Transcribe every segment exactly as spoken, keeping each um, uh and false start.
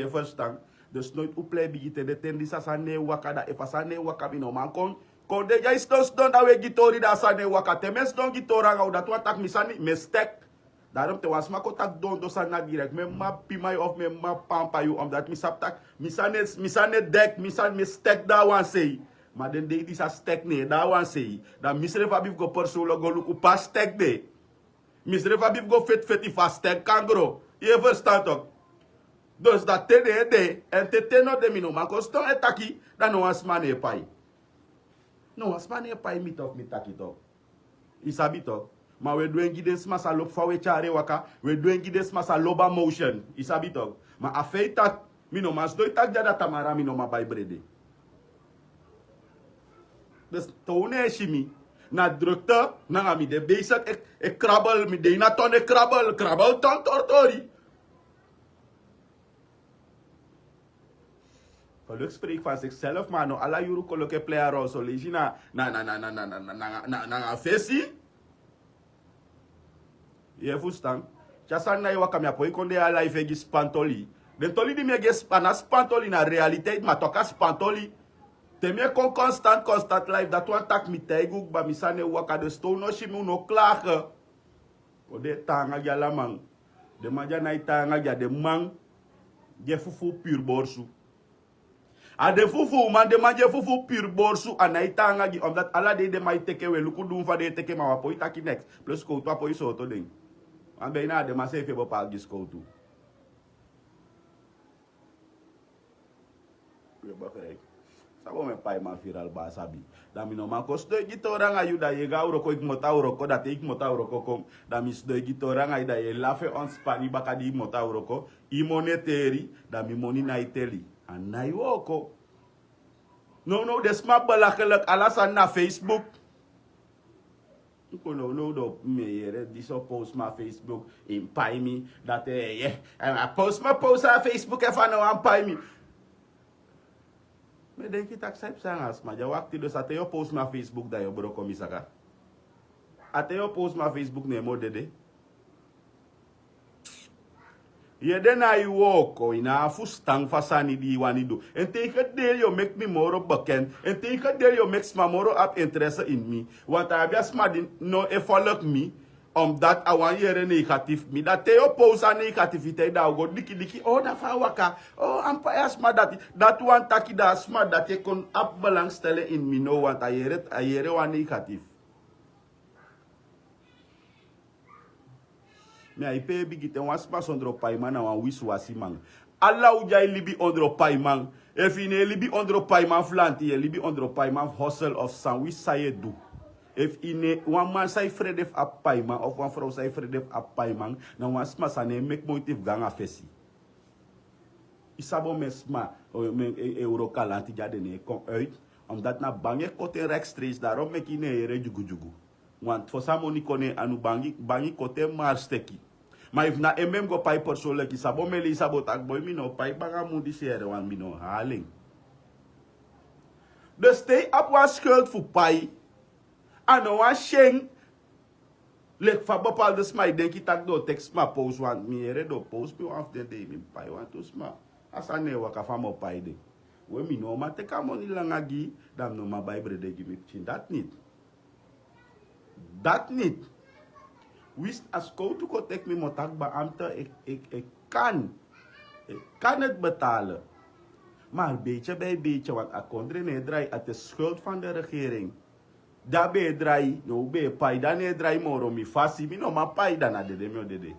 Yu e ferstan? Dus noiti un plei bigi te den ten disi a sani no e waka, dan efu a sani no e waka mi no man kon. Kon de dya e sidon sidon, dan un e gi tori, dan a sani no e waka. Te mi e sidon gi tori nanga un, dati wani taki mi sani mi e stek. Darom te wan sma kon taki dondon sani na direkt, mi e mama pima yu of mi e mama pampa yu, omdat mi sabi taki mi sani e dek, mi sani mi e stek, dan a wan sei. Ma den dei disi a stek no e de, dan a wan sei. Dan misrefi abi fu go persoonlijk go luku pe a stek de. Misrefi abi fu go feti feti fu a stek kan gro. Yu e ferstan tok? Dus dati ten no e de. Èn te ten no de mi no man kon sidon e taki, dan no wan sma no e pai. No wan sma no e pai mi tok, mi taki tok. Yu sabi tok? Ma un e du en gi den sma sa lobi fa un e tyari en waka. Un e du en gi den sma sa lobi a motion. Yu sabi tok? Ma a feit taki mi no man sidon e taki dya, dan tamara mi no man bai brede. Dus te un no e si mi, na drukte nanga mi de besik, e, e krabel, mi de ini a ton e krabel, krabel ton tortori. Geluk spreek van zichzelf, ma no ala yuru kolok e plei a rol. So leisi na, na, na, na, na, na, na, na, na, na, na fesi. Yu e fusutan? Te a sani na yu waka, mi á poi kon de a live e gi spantoli. Den toli di mi e gi e sp-, a ná spantoli, na realiteit, ma toku a spantoli. Te mi e kon constant, constant live, dati wani taki mi taigi un kba, mi sani e waka. Dus te un no si mi, un no klage. Kon de e tan anga gi ala man. Den man di a nái tan anga gi, a den man di e fufuu puru borsu. A den fufuu man, den man di e fufuu puru borsu, a nái tan anga gi, omdat ala dei den man e teke, un e luku dun fa den e teke, ma un á poi taki neks. Plus sikowtu á poi sooto den. Wan bei na a den man seefi e bepaal gi sikowtu. Yu e begrijp? San bo mi e paiman, Viral Bas abi. Dan mi no man kon sidon e gi tori anga yu, dan yu e go a wroko, i kmoto a wroko, dan te i kmoto a wroko kon, dan mi sidon e gi tori anga yu, dan yu e lafu e ontspani baka di i kmoto a wroko. I moneteri, dan mi moni nái teli. A nái wooko. Nownow den sma belachelijk, ala sani na Facebook. Kon nownow den o, mi e yere disi o post sma Facebook, i pai mi, dati e, e, e, a post sma post a Facebook, efu a no wani pai mi. Mi e denki taki san i psa anga sma di a wakti, dus a te yu o post sma Facebook dan yu o broko mi saka. A te yu o post sma Facebook ne en moo dede. Yu ede na yu wooko, i no abi fusutan fu a sani di i wani du. En tegendeel, yu o meki mi moro bekend. En tegendeel, yu o meki sma moro abi interesse in mi. Want a abi a sma di no e follow mi, omdat a wani yere negatief mi. Dan te yu o post a negativiteit, dan a o go dikidiki, o, na fa a waka. O, a mu pai a sma dati. Dati wani taki dan a sma dati e kon abi belangstelling in mi now, want a yere, a yere wan negatief. Mi a e pee bigi ten, wan sma sondro paiman na wan wisiwasiman. Ala un di e libi ondro paiman. Efu i no e libi ondro paiman fu lanti, yu e libi ondro paiman fu hosel of san wisi san yu e du. Efu i no e, wan man san e frede fu abi paiman of wan frow san e frede fu abi paiman, na wan sma san no e meki moiti fu go anga fesi. I sabi omen sma, omen e, e wroko a lanti di a den no e kon uit. Omdat na bangi e koti en rechtstreeks, daarom meki i no e yere dyugudyugu. Want fosi a moni kon na en anu, bangi, bangi koti en mari steki. Ma efu na en mi mu go pai persoonlijk, i sabi omen leisi a bo taki boi, mi no pai banga mun disi yere, want mi no hali en. Dus te i abi wan schuld fu pai, a no wan syen. Leki fa bepaalde sma e denki taki den o teki sma post, want mi yere den o post mi wan fu den dei, mi pai wantu sma. A sani no e waka fa mi o pai den. We, mi no man teki a moni langa gi, dan mi no man bai brede gi mi pikin. Dati niti. Dati niti. Wisi a sikowtu kon teki mi, mi o taki kba, ambten, ik, ik, ik kan. Ik kan het betalen. Maar beetje bij beetje, want a kondre no e drai, het is schuld van de regering. Di a be e drai, now un be e pai, dan no e drai moro, mi fasi, mi no man pai, dan na dede mi o dede.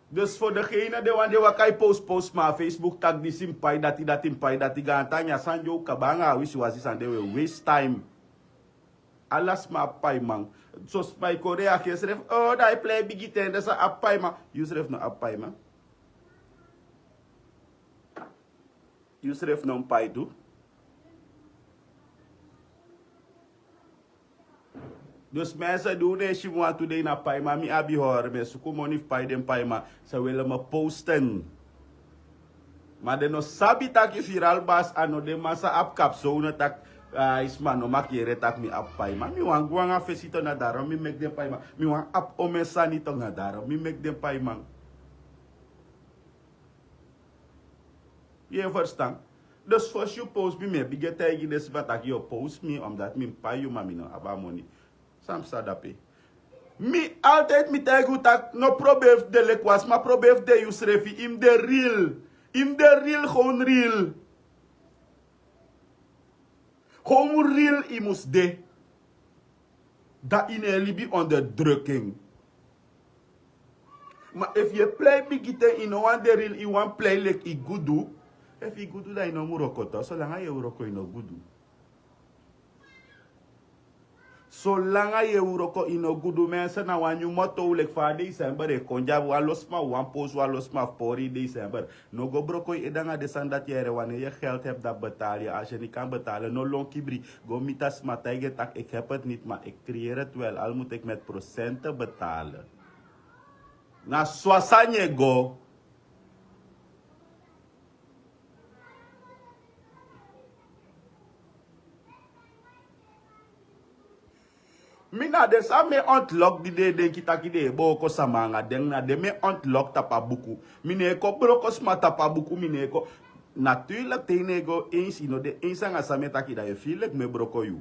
Dus fu degene den wan di e waka e post post sma a Facebook taki disi mi pai, dati, dati mi pai, dati, gaantangi, a sani di o kaba anga a wisiwasi sani de, we, waste time. Ala sma abi paiman. So sma e kon reageer srefi, o, dan a e plei bigi ten, den san abi paiman. Yu srefi no abi paiman. Yu srefi no mu pai tu. Dus mensen, di un no e si mi wantu dei na paiman mi abi, hori, mi e suku moni fu pai den paiman. Ze willen me posten. Ma den no sabi taki Viral Bas a no den man san abi kapsownu taki, ai, sma no mag yere taki mi abi paiman. Mi wani gwe anga fesi tok, na daarom mi meki den paiman. Mi wani abi omen sani tok, na daarom mi meki den paiman. Yu e ferstan? Dus fosi yu post mi, mi e bigin e taigi den sma taki yu o post mi omdat mi mus pai yu, ma mi no abi a moni. San psa dape? Mi altid mi taigi yu taki no probeer fu de leki wan sma, probeer fu de yusrefi. Yu mus de real. Yu mus de real, gewoon real. Gewoon real yu mus de. Dan yu no e libi onderdruking. Ma efu yu e plei bigi ten, yu no wani de real, yu wani plei leki yu gudu. Efu yu gudu dan yu no mu wroko toch. Solanga yu e wroko yu no gudu. Solanga yu e wroko yu no gudu. Mensen, na wan nyun motto leki fa a december e kon dyabi. Wan lo sma wan post, wan lo sma fu pori december. No go broko yu ede nanga den sani dati yere. Wanneer yu geld hebi, dan betaal yu. Als yu no kan betalen, no lon kibri. Go miti a sma, taigi en taki ik heb het niet, maar ik creëer het wel, al moet ik met procenten betalen. Na so a sani e go. Mi na den san mi e ontlok di den e denki taki den e booko sama anga den, na den mi e ontlok tapu a buku. Mi no e kon broko sma tapu a buku, mi no e kon. Natuurlik te yu no e go eens, yu no de eens anga san mi e taki, dan yu e firi leki mi e broko yu.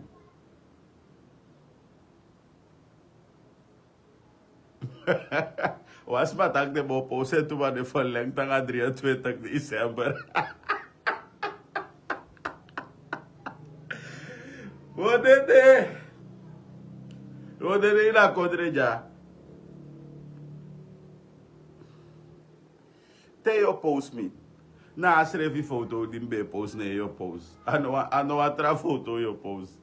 Wan sma taki den bo post en tu, ma den verleng nanga drieëntwintig december. Wo dede. Wo dede ini a kondre dya. Te yu o post mi, na a srefi foto di mi ben e post, ne yu o post. A no wan, a no wan tra foto yu o post.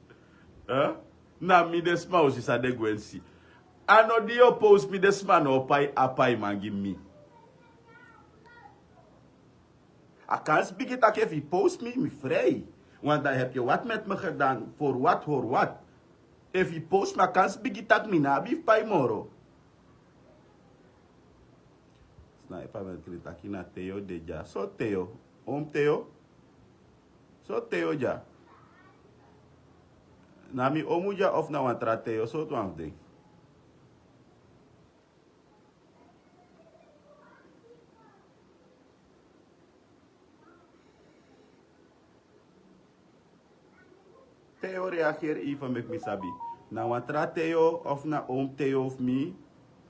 Eh? Na mi den sma o si san den gwe si. A no di yu o post mi, den sma no o pai a paiman gi mi. A kansi bigi taki efu yu post mi, mi frei. Want dan heb je wat met me gedaan, voor wat, voor wat. Efu yu post mi, a kansi bigi taki mi no abi fu pai moro. Sniper ben krin taki na Theo de dya. So Theo, oom Theo. So Theo dya. Na mi omu dya of na wan tra Theo, so tu wan fu den. Theo, reageer even, meki mi sabi. Na wan tra Theo of na oom Theo fu mi,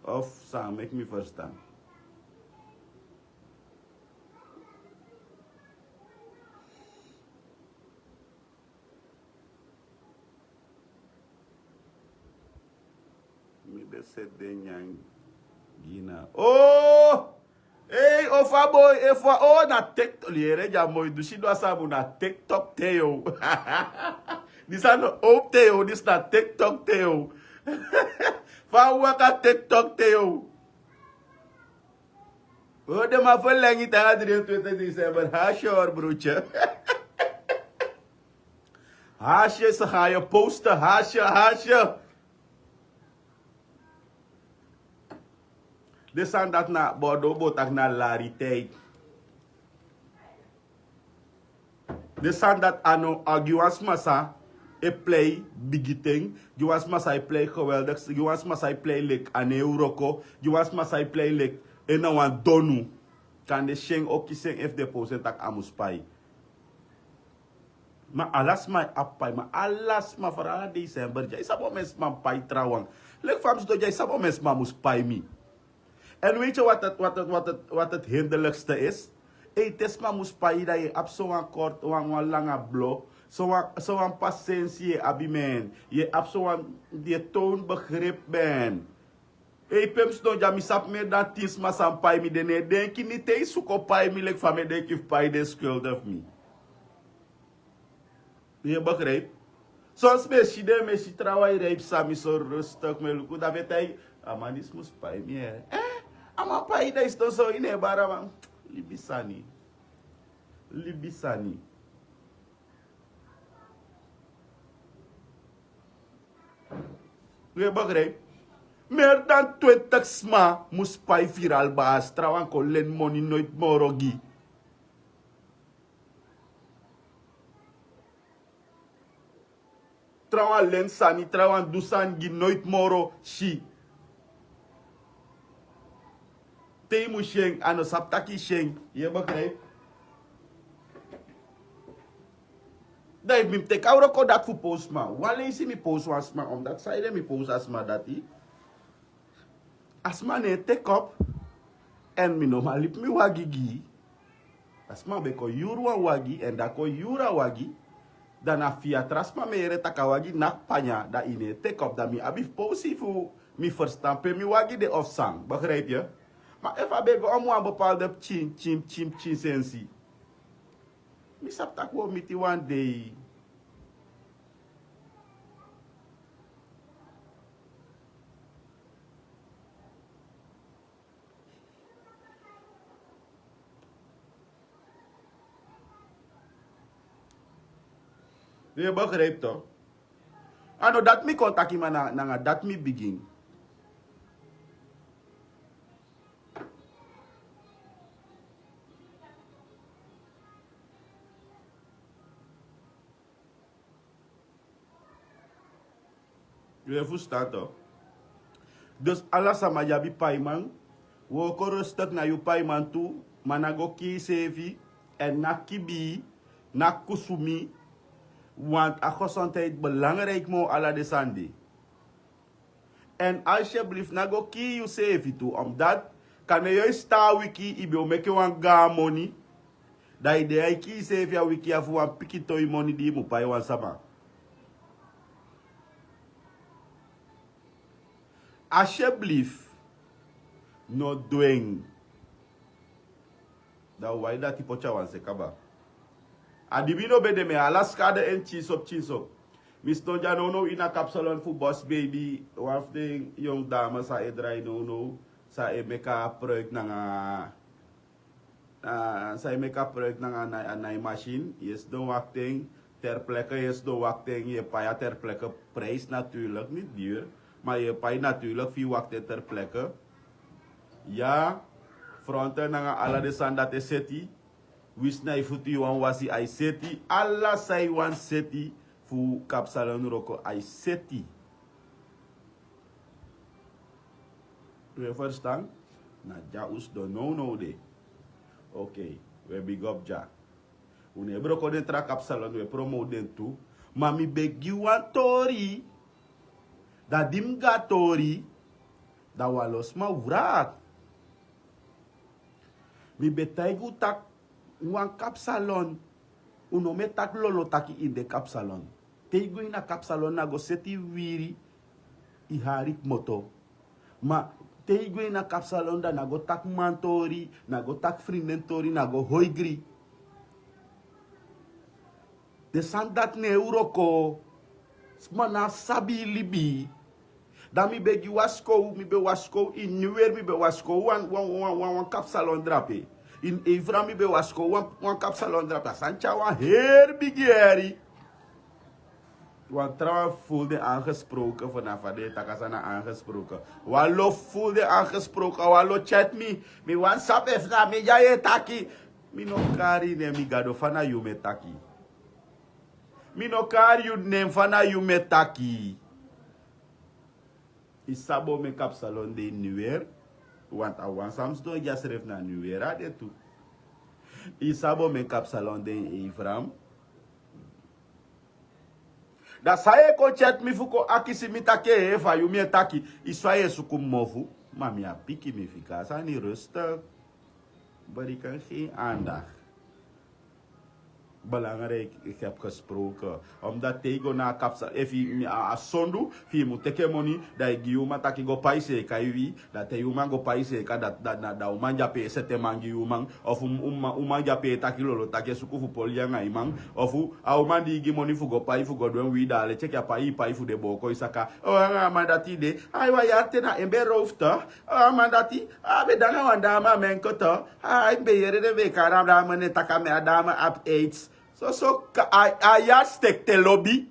of san, meki mi verstan. Mi ben seti den nyan gi na. Oh! Ei, o fa boi, e fa, o na TikTok, yere dya moi, dusi du a samu, na TikTok Theo. Disi a no oom Theo, disi na TikTok Theo. Fa waka TikTok Theo. O, den man verlengi te nanga drieëntwintig december. Hasje hoor, broertje. Hasje, ze gaan je posten. Hasje, hasje. Den sani dati na Bordeaux bo taki na rariteit. Den sani dati a no, a gi wan sma san e plei bigi ten, gi wan sma san e plei geweldig, gi wan sma san e plei leki a no e wroko, gi wan sma san e plei leki en na wan donu. Kande syen o kisi en efu den post en taki a mus pai. Ma ala sma e abi pai, ma ala sma, vooral na december dya, yu sabi omen sma pai trawan. Leki fa mi sidon dya, yu sabi omen sma mus pai mi. En weet je wat het, wat het, wat het, wat het hinderlijkste is? Ei, te sma mus pai, dan yu abi so wan kort, wan, wan langa blo. So wan, so wan pasensi yu e abi, man. Yu abi so wan, yu e toon begrip, man. Ei, pe mi sidon dya, mi sabi meer dan tin sma san pai mi, den no e denki niti fu kon pai mi leki fa mi e denki fu pai den skulden fu mi. Yu e begrijp? Soms mi e si den, mi e si trawan e rij psa, mi so rustig, mi e luku, dan mi e taigi, a man disi mus pai mi, eh. Eh? A man pai, dan yu sidon so, yu no e bari a man. Libi sani. Libi sani. Yu e begrijp? Meer dan twintig sma mus pai viral basi, trawan kon leni moni, noiti moro gi. Trawan leni sani, trawan du sani gi, noiti moro si. Te yu mus si en, a no sabi taki yu si en, yu e begrijp? Dan efu mi mus teki a wroko dati fu pow sma, wan leisi mi pow wan sma, omdat san ede mi pow a sma dati. A sma no e teki op. Èn mi no man libi mi wagi gi yu. A sma ben kon yuru wan wagi, èn dan kon yuru a wagi. Dan na fi a tra sma mi e yere tak' a wagi naki panya, dan yu no e teki op. Dan mi abi fu pow si fu mi ferstan pe mi wagi de of san, begrijp yu? Ma efu a ben go omu wan bepaalde pikin pikin pikin pikin sensi, mi sabi tak' wi o miti wan dei. Yu e begrijp to? A no dati mi kon taki, ma na nanga dati mi bigin. Yu e fusutan to? Dus ala sama di abi paiman, wooko rustuk na yu paiman tu, ma na go kii seefi, èn na kibii, na kusumi. Want a gesondheid belangrijk moo ala den sani de. Èn alsjeblift na go kii yuseefi tu, omdat kande yu e stan a wiki, yu be o meke wan gaan moni. Dan yu de ya e kii yuseefi a wiki ya fu wan pikin toi moni di yu mu pai wan sama. Alsjeblift, no du en. Dan wai dati poti a wan se kaba. A di mi no ben de, mi e ala skade en pikinso pikinso. Mi sidon dya nownow ini a kapsalon fu Boss Baby, wan fu den yongu dame san e drai nownow, san e meki a pruik nanga, a, san e meki a pruik nanga a nai, a nai masin. Yu e sidon wakti en, ter plekke yu e sidon wakti en, yu e pai a ter plekke prijs, natuurlijk niet duur, ma yu e pai natuurlijk fu yu wakti en ter plekke. Ya, fronte nanga ala den sani dati e seti. Wisi na yu futu yu wani wasi, ai seti. Ala san yu wani seti fu kapsalon wroko, ai seti. Yu e ferstan? Na dya un sidon nownow de. Okei, wi e bigi op dya. Un no e broko den tra kapsalon, wi e promote den tu. Ma mi be gi wan tori. Dan di mi go a tori, dan wan lo sma wraki. Mi be taigi un taki wan kapsalon, un no mu e taki lolo taki ini den kapsalon. Te yu go ini a kapsalon, na go seti yu wiwiri, yu hari kmoto. Ma te yu go ini a kapsalon, dan na go taki mantori, na go taki frindentori, na go hoigri. Den sani dati no e wroko. Sma no sabi libi. Dan mi be gi wasikow, mi be wasikow ini Nuwer, mi be wasikow wan, wan, wan, wan, wan kapsalon drape. Ini Evra mi be wasikow wan, wan kapsalon drape. A sani tyari wan heri bigi heri. Wan trawan ful den aangesproken, vanaf a den e taki a sani na aangesproken. Wan lo ful den aangesproken, wan lo chat mi. Mi wani sabi efu na mi dya yu e taki. Mi no kari yu nen, mi Gado, fa na yu mi e taki. Mi no kari yu nen, fa na yu mi e taki. Yu sabi omen kapsalon de ini Nuwer? Want a wan san mi sidon dya srefi na Nuwer a de tu. Yu sabi omen kapsalon de ini Evra? Dan san yu e kon chat mi fu kon akisi mi taki, efu a yu mi e taki, yu swa yu e suku mi mofu. Ma mi a piki, mi fika a sani rustig. Beriken geen aandacht. Belangrijk, ik heb gesproken. Omdat te yu go na a kapsa, efu yu, a, a sondu fu yu mu teki en moni, dan yu gi yu uman taki go pai seeka yu wi. Dan te yu uman go pai seeka, dan, dan, dan, dan uman dyape e seti en man gi yu uman. Ofu um-, uman, uman dyape e taki lolo taki e suku fu poli anga yu man. Ofu a uman di yu gi moni fu go pai fu go du en wi, dan a leti enke a pai yu pai fu den booko yu saka. O, anga a man dati de. Ai, wan yari te na en ben rowfu to. A man dati, a be de anga wan dame a mi enke to. A, a mi be yere den be e kari a dame nen taki a mi, a dame abi aids. Soso ka, a, a yari stekte lobi.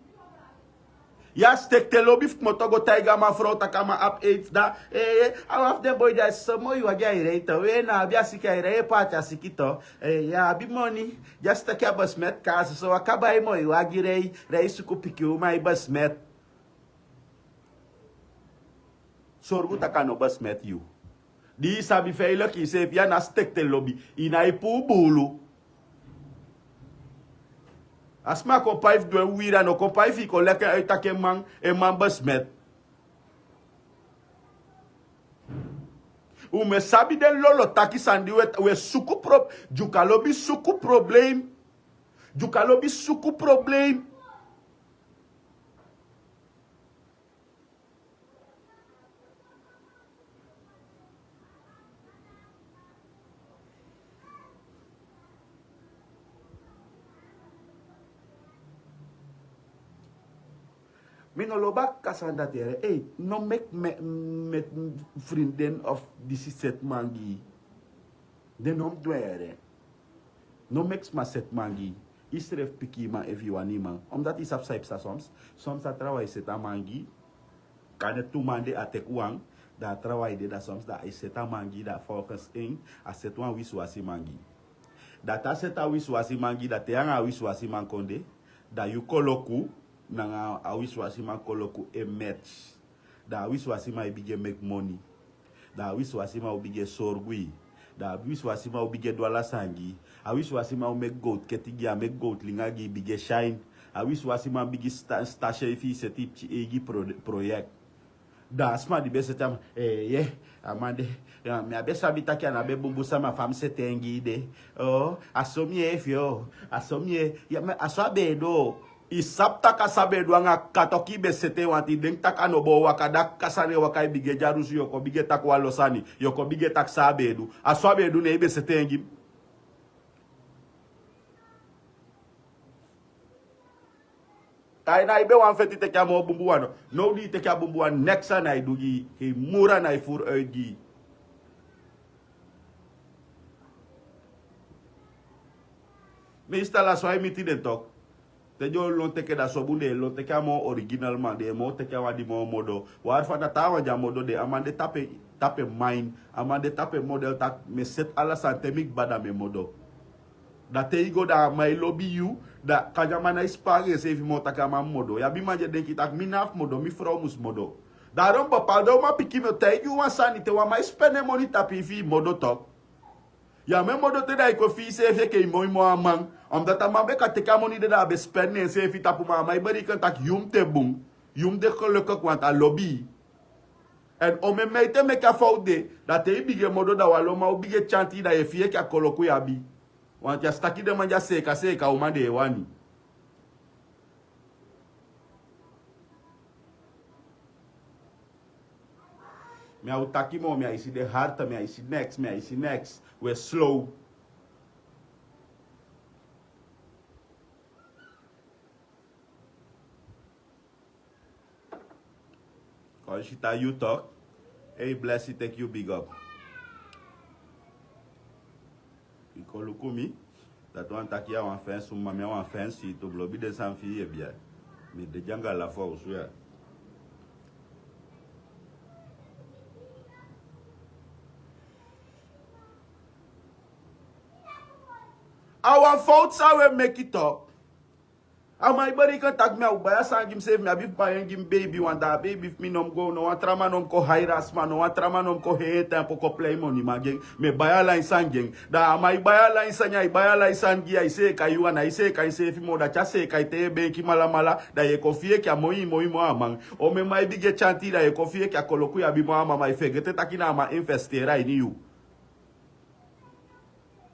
Yari stekte lobi fu kmoto go taigi a man frow taki a man abi aids. Dan, eh, eh, a wan fu den boi di a e soso moi wagi a e rei to. We na abi a siki a e rei e paati a siki to. Eh, yu abi moni. Dya stekte a besmet kasi so waka bai moi wagi rei, rei suku pikin uman e besmet. Sorgu taki a no besmet yu. Di yu sabi veilig yuseefi, yu a na stekte lobi, yu nái puu buulu. A sma kon pai fu du en wiri, a no kon pai fu yu kon leki en uit taki en man, en man besmet. Un mu e sabi den lolo taki sani di un e suku pro. Dyuka lobi suku problem. Dyuka lobi suku problem. Mi no lobi a kaka sani dati yere. Ei, no meki meki frinden of disi seti man gi yu. Den no mus du en yere. No meki sma seti man gi yu. Yu srefi piki yu man efu yu wani yu man. Omdati yu sabi san yu psa soms. Soms a trawan e seti a man gi yu. Kande tu man de, a teki wan. Da a trawan e de, da soms da a e seti a man gi yu, da folgens en a seti wan wisiwasi man gi yu. Da te a seti a wisiwasi man gi yu, da te yu anga a wisiwasi man kon de, da yu koloku nanga a wisiwasi man koloku e match. Da a wisiwasi man e bigin e meki moni. Da a wisiwasi man o bigin e sorgu yu. Da a wisiwasi man o bigin e du ala sani gi yu. A wisiwasi man o meki gowtu keti gi yu, a meki gowtu linga gi yu, bigin e shine. A wisiwasi man bigin sta- stasi en fi yu seti yu pikin eigi pro- proyekti. Da a sma di be seti a man, eh, ye, a man de, ya, mi á be sabi taki a no be bunbun sama fa mi seti en gi yu de. Oh, a so mi e fii o, a so mi e, ya, ma a so a be e du o. Yu sabi taki a so a be e du anga kaka toki yu be seti en wanti, yu denki taki a no bo waka, da kaka sani e waka, yu bigin e dyalusu, yu o kon bigin e taki wan lo sani, yu o kon bigin e taki san a be e du. A so a be e du, ne yu be seti en gi mi. A yu na yu be wani feti teki a moo bunbun wan no. Now di yu teki a bunbun wan, neks a na e du gi yu, hei mura na e furu uit gi yu. Meestal a so a e miti den tok. Te den o lon teke, da so bun den e lon teke a moo original man, den e moo teke a wan di moo modo. Wari fa na taawan di a modo de, a man de tapu en, tapu en mind, a man de tapu en model taki mi e seti ala sani, te mi kba da mi e modo. Da te yu go da a man e lobi yu, da kande a man nái sipari enseefi moo taki a man mu modo. Yu abi man di e denki taki mi na fu modo, mi frow mus modo. Daarom bepaalde umanpikin, mi o taigi yu wan sani, te wan man e spen en moni tapu yu fi yu modo tok. Yu á mu e modo te da yu kon fii yuseefi enke yu moi moo a man. Omdat a man be kan teki a moni de da a be spen enseefi tapu, ma a man e bereken taki yu mu de bun, yu mu de gelukkig, want a lobi yu. En omen mi ete meki a fowtu de, da te yu bigin e modo da wan lo man o bigin e tyanti yu, da yu e fii enke a koloku yu abi. Want yu a si taki den man di a seeka seeka uman den e wani. Mi á o taki moo, mi á e si den harte, mi á e si neks, mi á e si neks. We slow. Kon sita yu tok. Ei, Blessy, teki yu big up. Yu kon luku mi. Dati wani taki yu a wan fens fu mi, ma mi a wan fens fi yu tu, mi lobi den sani fi yu, yu e bia. Mi de dyango ala fu a osu ya. A wan fowtu san we meki tok. A man e bereken taki mi á o bai a sani gi miseefi, mi abi fu bai en gi mi beibi, want a beibi fu mi no mu go, no wan tra man no mu kon hairi a sma, no wan tra man no mu kon hei en tempo kon plei moniman gi en. Mi e bai ala en sani gi en. Da a man e bai ala en sani, ai bai ala en sani gi yu, ai seeka yu, a nái seeka enseefi moo, da te a seeka yu te yu e beenki malamala, da yu e kon fii enke a moi moi moo a man. Omen man e bigin e tyanti yu, da yu e kon fii enke a koloku yu abi moo a man, ma yu fegete taki na a man investeri a ini yu.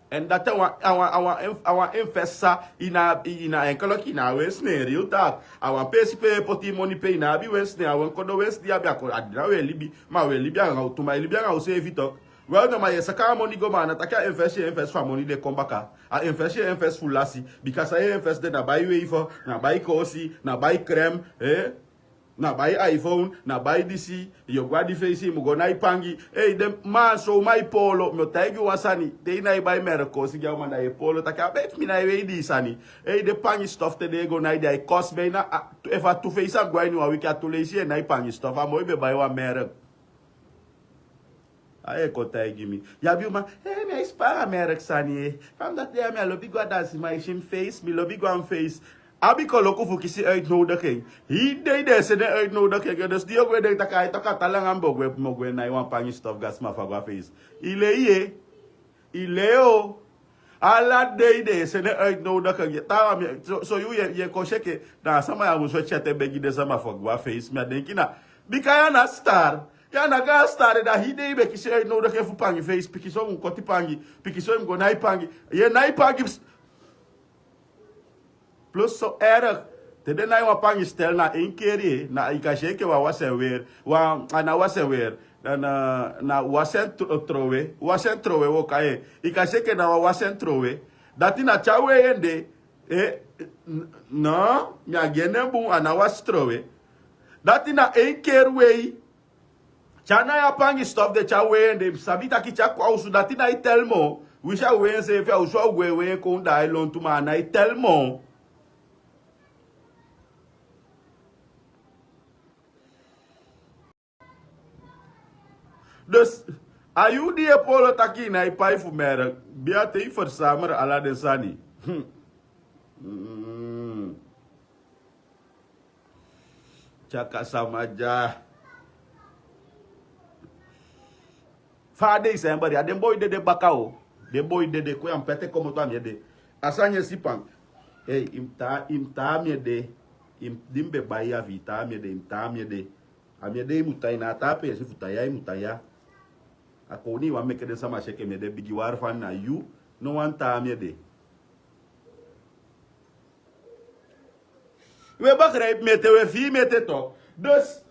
En dati a wan, a wan, a wan, a wan invest san yu na, yu na enkeliki, yu na winst nen, real talk. A wan peesi pe yu e poti yu moni, pe yu na abi winst nen, a wan kodo winst di yu abi, a kon, a di na wi e libi, ma wi e libi anga u tu, ma yu e libi anga useefi tok. Wel, no, ma yu e saka a moni go, ma a no taki a invest yu e invest fu a moni de kon baka. A invest yu e invest fu lasi, bika san yu e invest de na bai weife, na bai koosi, na bai crème, eh? Na bai iPhone, na bai disi, yu o go a di feisi, yu mu go nai pangi. Ei, den man, son uman e poolo, mi o taigi yu wan sani, te yu nái bai merk koosi gi a uman, da yu e poolo taki a beibi fu mi nái wei dii sani. Ei, den pangi stof te den e go nai, den ai kosi, bijna, a, efu a tu feisi a go a ini wan wiki, a tu leisi yu e nai pangi stof, a moo yu be bai wan merk. A e kon taigi mi. Yu abi uman, eh, mi á e sipari a merk sani, eh. Fa mi dati de ya, mi á lobi go a dansi, ma yu si mi feisi, mi lobi go a mi feisi. Abi koloku fu kisi uitnodiging. Hii dei den e seni en uitnodiging. Dus di yu o go e denki taki a e toku a tan langa mi bo gwe, mi o gwe nai wan pangi stof gi a sma fu a go a feisi. Yu lei, eh. Yu lei o. Ala dei den e seni en uitnowdigi gi en. Taawan mi e, so, so yu e, yu e kon si enke na a sama ya musu e tyati en begi den sama fu a go a feisi. Mi á denki na. Bika yu a ná star. Yu a ná go a star, da hii dei yu be kisi en uitnowdigi fu pangi feisi. Pikinso mu koti pangi. Pikinso mu go nai pangi. Yu e nai pangi. Plus so erg. Te den nai wan pangi stel na en keri, na yu kan si enke wan wasi en weri. Wan, a ná wasi en weri. Na, na, na wasi en tro-, trowe. Wasi en trowe wi o kai en. Yu kan si enke na wan wasi en trowe. Dati na te a wei en de. Eh, n-, no, mi á gi en nen bun, a ná wasi trowe. Dati na en keri wei. Te a nai a pangi stof de, te a wei en de, mi sabi taki te a kon a osu, dati nái tel moo. Winsi a wei en seefi a osu, a o go e wei en kon daai lontu, ma a nái tel moo. Dus, a yu di e polo taki yu nái pai fu merk, bia te yu fersamer ala den sani. Hmm. Mm. Tyaka sama dya. Fa a dei san e bari, a den boi dede baka o. Den boi dede, kon ya mi peti komoto a mi ede. A sani e sipan. Ei, i mu taa, i mu taa mi ede. I mu, di mi be bai ya fi i taa mi ede, i mu taa mi ede. A mi ede i mu tan ya, na a taa peesi fu tan ya i mu tan ya. A kownu i wani meke den sama si enke mi ede bigi, wari fa na yu no wani taa mi ede. We begrijp mi ete, we fii mi ete toch. Dus,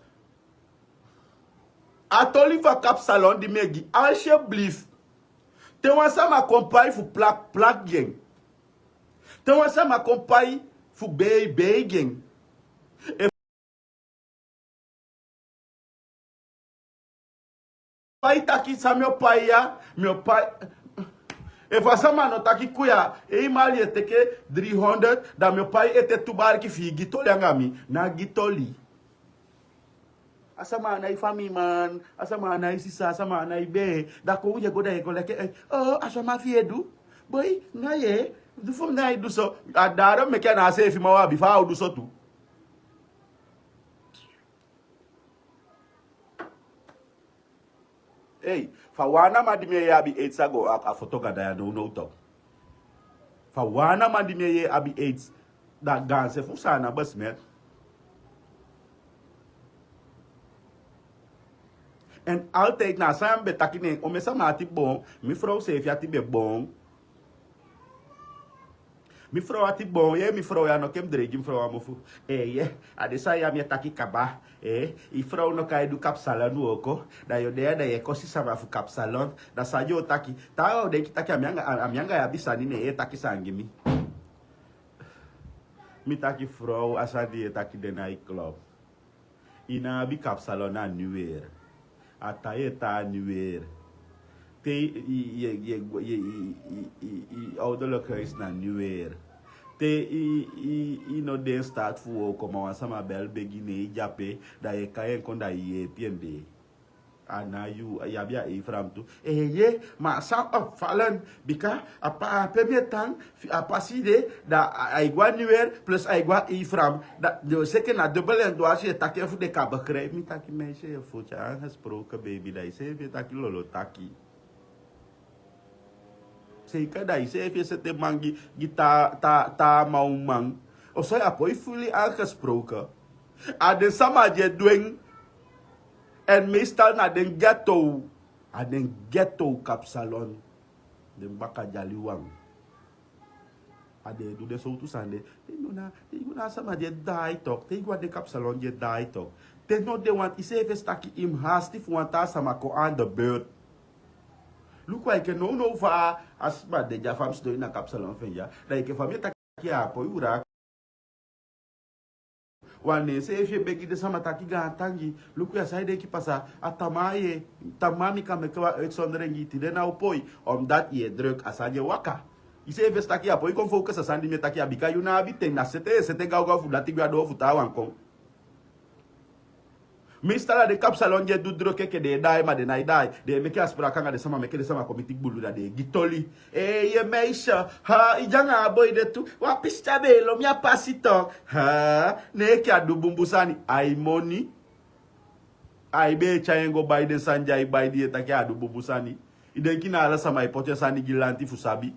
a toli fu a kapsalon di mi e gi, alsjeblieft. Te wan sama kon pai fu plak, plak gi en. Te wan sama kon pai fu bei, bei gi en. Efu pai taki san mi o pai ya, mi o pai. Efu a sama no taki kon ya, ei mali e teke dri honderd, da mi o pai ete tu barki fi i gi toli anga mi, na gi toli. A sama a nái famiman, a sama a nái sisa, a sama a nái bee, da kon u e go da e go leki, eh, oh, a sama fi i e du. Boi, na ye, du fu mi na i du so. A dati o meke a na a seefi man wi abi fa a o du so tu. Ei, fa wan a man di mi e yee abi aids a go a, a foto gada ya nownow toch. Fa wan a man di mi e yee abi aids, da gaanse fu Saanan besmet. En altijd na a sani ya mi be taki, ne en omen sama ati boon, mi frow seefi ati be boon. Mi frow ati boon, ye, mi frow ya no ke mi dreigi mi frow a mofu. Eh, ye, a den sani ya mi e taki kaba. Eh, i frow no kan e du kapsalon wooko, da yu o de ya da yu e kosi sama fu kapsalon. Da san yu o taki, taawan o denki taki a mi anga, a, a mi anga yu abi sani, ne yu e taki sani gi mi. Mi taki frow, a sani di yu e taki de nái klop. I ná abi kapsalon a Nuwer. A tan yu e tan a Nuwer. Te i, i, i, i, i, i, i, i ouderlijk huis na Nuwer. Te i, i, i no de in staat fu wooko, ma wan sama bel begi, ne i de ape, da yu e kai en kon da i yeepi en de. A na yu, yu abi a Efraim tu. Eeye, ma a san opvallend, bika a pa, a pe mi e tan, fi a pasi de, da a, ai go a Nuwer, plus ai go a Efraim. Da, den o seke na dubbel en dwars, yu e taki en fu den kan begrijp. Mi taki meisje, yu e fu tyari aangesproken baby, da yu seefi e taki lolo taki. Zeker, da yu seefi e seti man gi, gi taa, taa, taa man uman. Of so yu á poi fuli aangesproken. A den sama di e du en. En meestal na den ghetto. A den ghetto kapsalon. Den baka dyaliwan. A den e du den sowtu sani de. Te yu go na, te yu go na a sama di e daai toch. Te yu go a den kapsalon di e daai toch. Te no de wan, yu seefi e si taki yu mus hasti fu wan taa sama kon aan de beurt. Luku, enke nownow fa a sma de dya, fa mi sidon ini a kapsalon fu en dya. Da enke fa mi e taki, a poi ura. Wan nen seefi e begi den sama taki gaantangi. Luku ya, san yu denki pasa? A tamaa ye, tamaa mi kan meke wan uitzondering gi yu, tide na o poi. Omdat yu e druk, a sani e waka. Yu seefi e si taki a poi kon focus a sani di mi e taki ya, bika yu ná abi ten, na sete, sete gawgaw fu dati gwe a doo fu taawan kon. Meestal a den kapsalon di e du druk enke den e daai, ma den nái daai. Den e meke afspraak anga den sama, meke den sama kon miti gbulu, da den e gi toli. Ee, ye meisje, ha, i de anga a boi de tu. Wan pisi tyari be e lo mi a pasi toch. Ha, ne enke a du bunbun sani, ai moni. Ai be e tyai en go bai den sani di ai bai, di yu e taki a du bunbun sani. I denki na ala sama e poti en sani gi lanti fu sabi?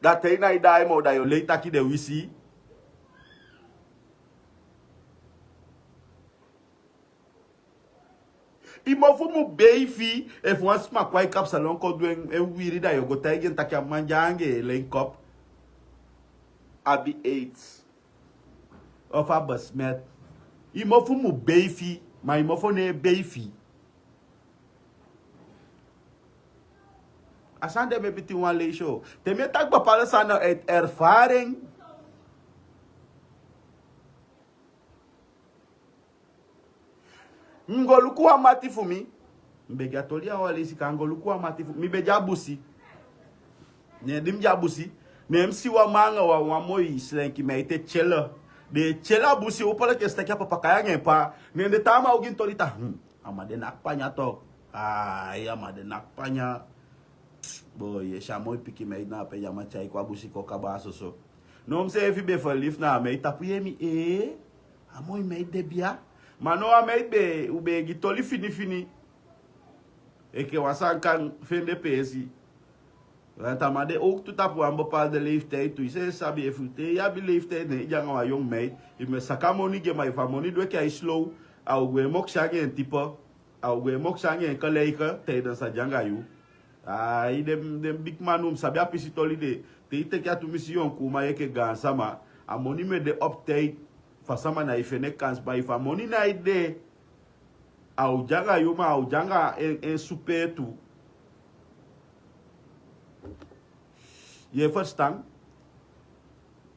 Da te i na i daai moo, da yu o lei taki den wisi. I mofu mu beifi. Efu wan sma kon a i kapsalon kon du en, en wiri, da yu o go taigi en taki a man di anga en link up abi aids. Of a besmet. I mofu mu beifi, ma i mofu no e beifi. A sani de mi e piti wan leisi o. Te mi e taki bepaalde sani na uit ervaring. Mi go luku wan mati fu mi. Mi be de a toli ya wan leisi, kan go luku wan mati fu mi. Mi be de a busi. Ne di mi de a busi, ne mi si wan man anga wan, wan moi slenki meid e tyele. Den e tyele a busi, opo leki e si taki a papa kai anga en pa. Ne den taa man o gi en toli taki, hmm, a man de naki panya tok. Ai, a man de naki panya. Boi, yu e si a moi pikin meid na ape, di a man tyai kon a busi kon kaba a soso. Now mi seefi be verliefd na a meid tapu, yu e mi, ee, a moi meid de bia. Ma now a meid be, u be e gi toli finifini. Enke wan sani kan fende peesi. Want a man de ook tu tapu wan bepaalde leeftijd tu. Yu seefi sabi, efu te yu abi leeftijd, ne yu de anga wan yongu meid, yu mu e saka a moni gi en, ma efu a moni du enke ai slow, a o gwe mokisi anga en type. A o gwe mokisi anga en gelijk tijdens a de anga yu. Ai, den, den bigi man, u mu sabi a pisi toli de. Te yu teke a tumisi yonku uman enke gaansama, a moni mu e de op tijd fu a sama na e fende kans. Ma efu a moni nái de, a o de anga yu, ma a o de anga en, en supee tu. Yu e ferstan?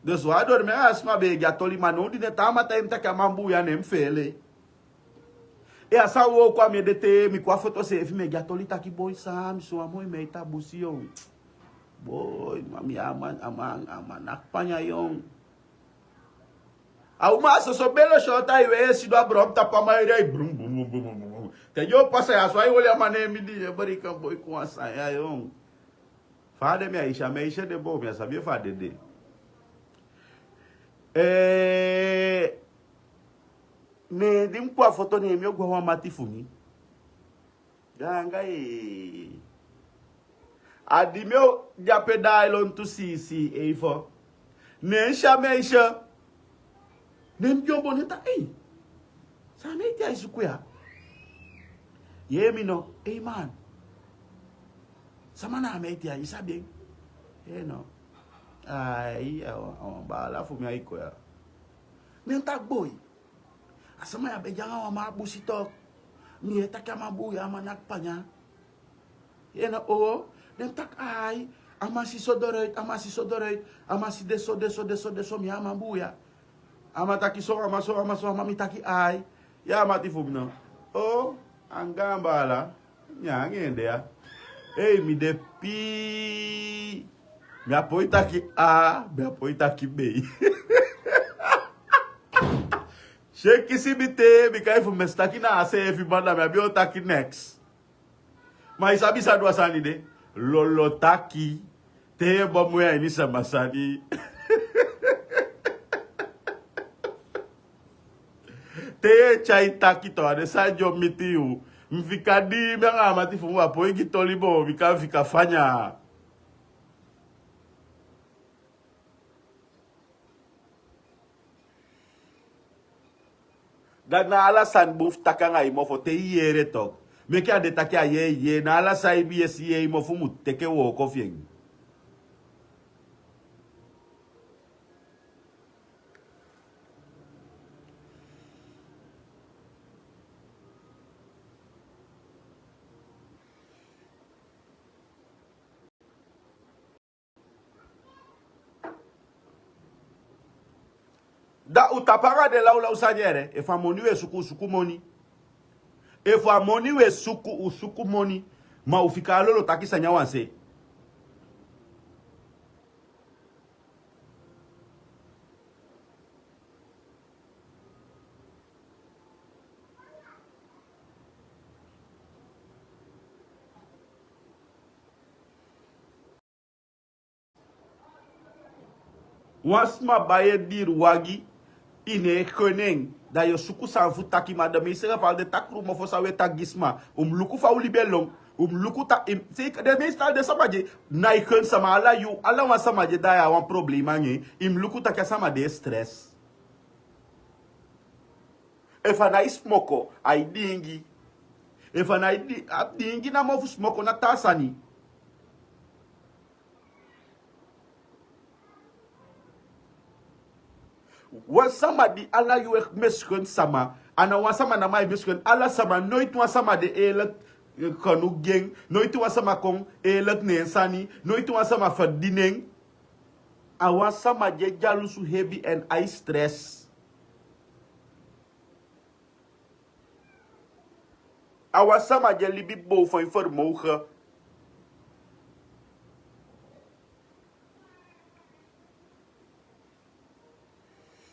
Dus wan a dormi anga a sma be e gi a toli, ma now di den taa man taigi mi taki a man buuya, ne mi feele. E, a san wooko a mi ede te mi kon a foto seefi, mi e gi a toli taki boi, san mi si wan moi meid a busi, yon. Boi, ma mi, a man, a man, a man naki panya, yon. A uman a soso belo, so tai we sidon a bron tapu a man ede, ai brum, brum, brum. Te yu o pasa ya so, ai oli a man, ne mi di, e bari kan boi kon a san ya, yon. Fa a de, mi a isi a meisje de boo, mi á sabi efu a dede. Eh, ne di mi kon a foto, ne mi o go a wan mati fu mi. Gaanga, eh. A di mi o de ape daai lontu sisi, eifo. Ne mi si a meisje. Ne mi dyombo, ne mi taki, ei. San a meid ya e suku ya? Yee mi no, ei man. Sama na a meid ya, i sabi en? Yee no. Ai, a wan, a wan baala fu mi ai kon ya. Ne mi taki boi. A sama ya be de anga wan man a busi tok. Mi yee taki a man buuya, a man naki panya. Yee no, o. Ne mi taki ai, a man si so doruit, a man si so doruit, a man si de so, de so, de so, de so, mi a man buuya. A man taki so, a man so, a man so, a man, mi taki ai. Ya a mati fu mi no. O, a gaan baala. Nyan anga en de ya. Ei, mi de pii. Mi á poi taki a, mi á poi taki bei. Si e kisi mi te, bika efu mi e si taki na a seefi man, da mi á be o taki neks. Ma i sabi san du a sani de? Lolo taki. Te yu e bamoi a ini sama sani. Te yu e tyai taki, to, a de san di o miti yu. Mi fika dii, mi anga a mati fu mi, u á poi gi toli boo, bika mi fika fanya. Da na ala sani bun fu taki anga i mofu te i yere tok. Meke a de taki a yee, yee, na ala san i be e si, yee, i mofu mu teke wooko fi en. Da u tapu anga den lawlaw sani, yere. Efu a moni u e suku, u suku moni. Efu a moni u e suku, u suku moni. Ma u fika a lolo taki sani a wan se. Wan sma bai en diri wagi, I no e kon nen. Da yu o suku sani fu taki, ma den meeste geval den takru mofo san wi e taki gi sma. Un mus luku fa un libi e lon. Un mus luku taki, den meeste, den sama di e nai kon sama, ala yu, ala wan sama di e daai a wan problema anga en, i mus luku taki a sama de e stress. Efu a nai smoko, ai diingi. Efu a nai di- a diingi namo fu smoko, na taa sani. Wan sama di ala yu e misgun sama. A na wan sama namo ai misgun ala sama. Noiti wan sama de eerlijk genoeg gi en. Noiti wan sama kon eerlijk na en sani. Noiti wan sama verdien en. A wan sama di e dyalusu hebi èn ai stress. A wan sama di e libi boven en vermogen.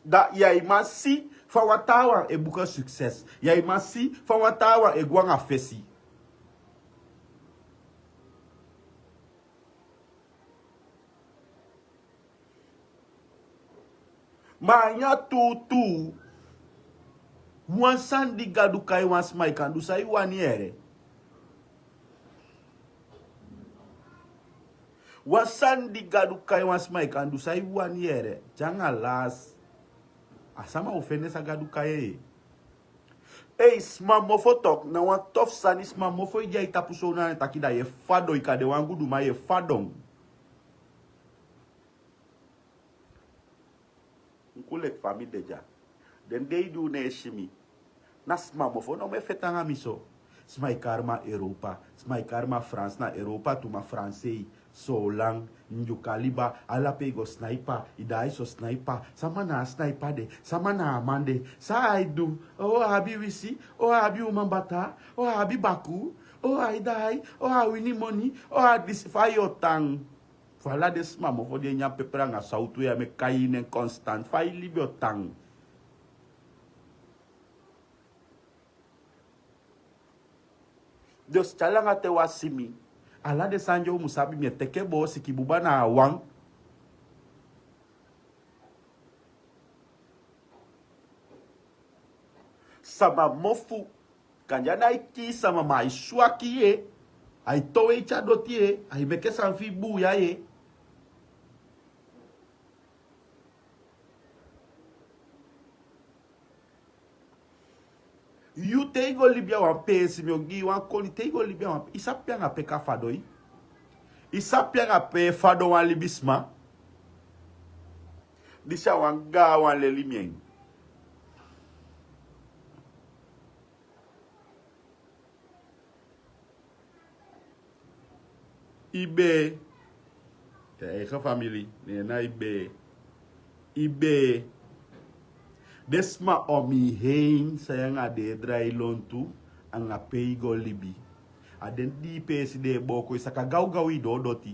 Da yu e man si fa wan taawan e boeken succes. Yu e man si fa wan taawan e go anga fesi. Ma a nyan tuutuu. Wan sani di Gadu kai wan sma, i kan du san i wani yere. Wan sani di Gadu kai wan sma, i kan du san i wani yere. Te anga las, a sama o fende san Gadu kai en. Ei, sma mofo tok, na wan tofu sani. Sma mofo e de a i tapu so na en taki da yu e fadon, i kan de wan guduman, yu e fadon. Un kon leki fa mi de dya. Den dei di un no e si mi, na sma mofo namo e feti anga mi so. Sma e kari mi a Europa, sma e kari mi a France, na Europa tu, ma Fransei, Soolan, Ndyuka liba, ala pe i go sniper, i daai so sniper. Sama na a sniper de, sama na a man de, san ai du? O a abi wisi, o a abi uman bata, o a abi baku, o ai daai, o a wini moni, o a disi. Fa yu o tan? Fu ala den sma mofo di e nyan peper anga sawtu ya, mi e kai nen constant, fa i libi o tan? Dus te a langa te wan si mi, ala den sani di un mu sabi, mi e teke boo sikibuba na a wan. Sama mofu, kande a nái kii sama, ma ai swaki ye, ai towe i tyari doti ye, ai meke sani fu i buuya ye. Yu te i go libi a wan peesi, mi o gi i wan koni, te i go libi a wan, i sabi pe anga peka fadon i? I sabi pe anga pe fadon wan libisma? Disi a wan gaanwan leli mi en. I bee. Yu eigen famili, ne en na i bee. I bee. Den sma om i heen san yu anga den e drai lontu, anga pe i go libi. A den dii peesi den e booko i saka gawgaw, i doo doti.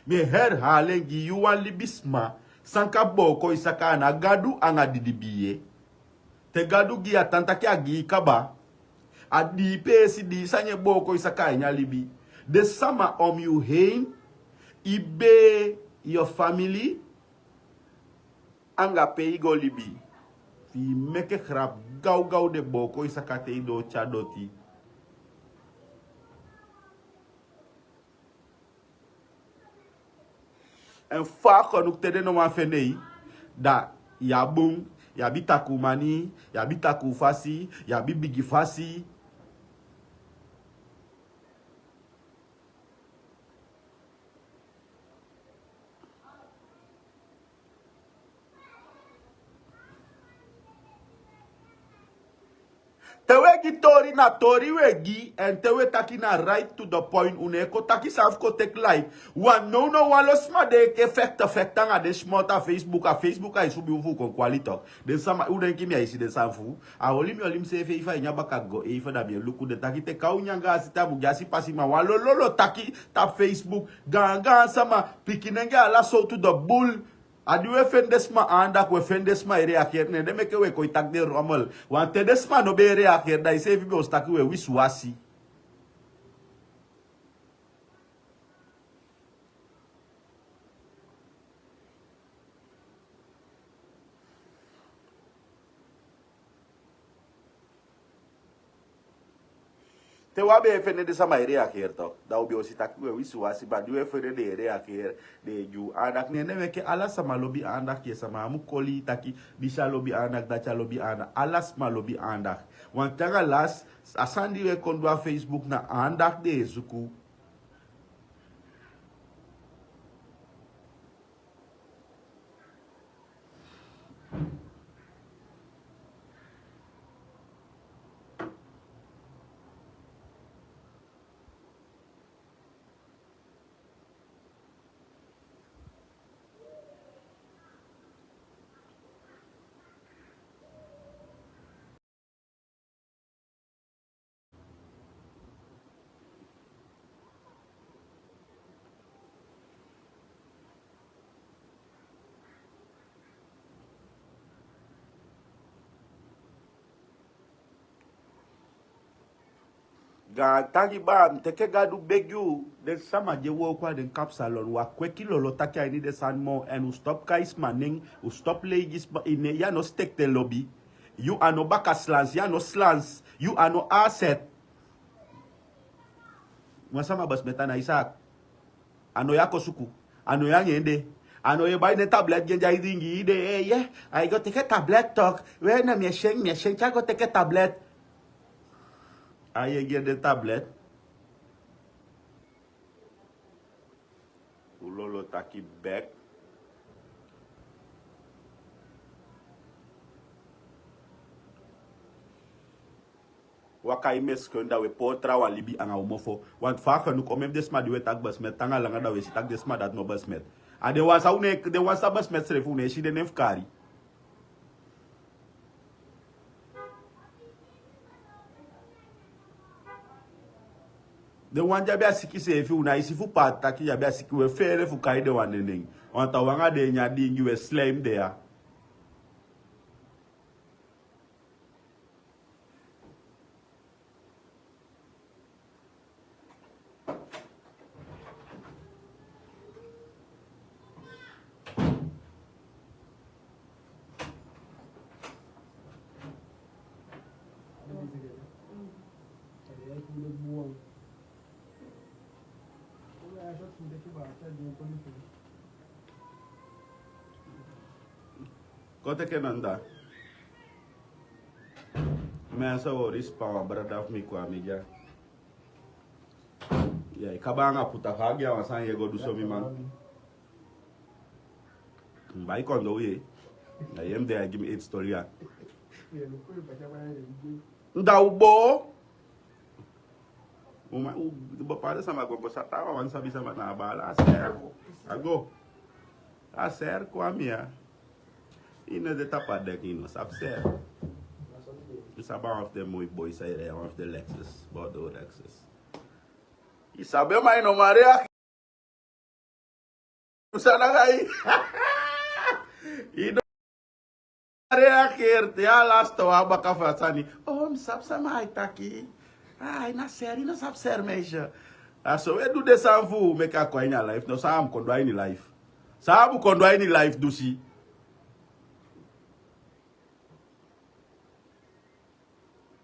Mi e herhaali en gi yu, wan libisma san kan booko i saka, a ná Gadu anga didibii ye. Te Gadu gi yu, a tan taki a gi yu kaba. A dii peesi, dii sani e booko i saka a ini a libi. Den sama om yu heen, i bee, yu famili, anga pe i go libi. Fi i meke grap gawgaw, den booko i saka te i doo tyari doti. En fa a konu te den no wani fende i, da yu a bun, yu abi takuu manii, yu abi takuu fasi, yu abi bigi fasi. Te wi e gi tori, na tori wi e gi, en te wi e taki na right to the point, un no e kon taki sani fu kon teki light. Wan nownow wan lo sma de e fekte fekte anga den small a Facebook, a Facebook ai subi un fu kon kwali tok. Den sama, un denki mi ai si den sani fu? A oli mi oli miseefi eifen a ini a baka go eifen, da mi e luku den taki te kaw nyan gaan sita mu gi a sipasi, ma wan lo lo lo taki tapu Facebook, gaan gaan sama, pikinenge ala sowtu de bul. A di wi e feni den sma aandacht, wi e feni den sma e reageer, ne den meke wi e kon e taki den rommel. Want te den sma no be e reageer, da iseefi be o si taki wi e wisiwasi. Te wi á be e fende den sama e reageri tok, da wi be o si taki wi e wisiwasi, ma di wi e fende den e reageri, den e gi unu andakti. Neen meke ala sama lobi andakti. Yu sama á mu koli taki disi á lobi andakti, dati á lobi andakti. Ala sama lobi andakti. Wan te anga lasi, a sani di wi e kon du a Facebook na andakti den e suku. Gaantangi baa, mi teke Gadu begi u, den sama di e wooko a den kapsalon, wi á kweki lolo taki a ini den sani moo, èn u stop kai sma nen, u stop leigi sma nen, yu á no stekte lobi, yu á no baka slans, yu á no slans, yu á no aset. Wan sama besmet a na Isaac. A no yu a kon suku. A no yu anga en de. A no yu e bai den tablet gi en di ai dingi yu de, eh, yeah. Ai go teke tablet tok. We na mi e syen, mi e syen te a go teke tablet. Ai e gi en den tablet. U lolo taki bek. Waka e meskon, da wi e poo trawan libi anga u mofo. Want fa a genuku, omen fu den sma di wi e taki besmet, te anga langa da wi e si taki den sma dati no besmet. A den wan san u no e, den wan san besmet srefi u no e si den nen fu kari. Den wan di abi a siki seefi, u nái si fu paati taki yu abi a siki, u e feele fu kai den wan nen nen. Want a u anga den e nyan dingi, u e slijm den ya. Kon teke nanda. Mi a sa wori span wan brada fu mi kon a mi dya. Ya, i kaba anga puta fa a gi a wan sani yu e go du so, mi man. Mi bai kondo wi. Na yu e mi de a gi mi eti toli ya. Nda u bo. Uma, u, bepaalde sama go, bo sa tawa wan sabi sama na a baala, a ser. A go. A ser kon a mi ya. I no de tapu a dek, i no sabi ser. I sabi a wan fu den moi boi san e rei, a wan fu den Lexus, Bordeaux Lexus. I sabi, ma i no man reageri. San na gai. I no reageri te a last wan baka fu a sani. Oh, mi sabi sama ai taki. Ai, na ser, i no sabi ser, meisje. A so wi e du den sani fu meke a kon a ini a life. No, san a mu kon du a ini life? San a mu kon du a ini life, dusi?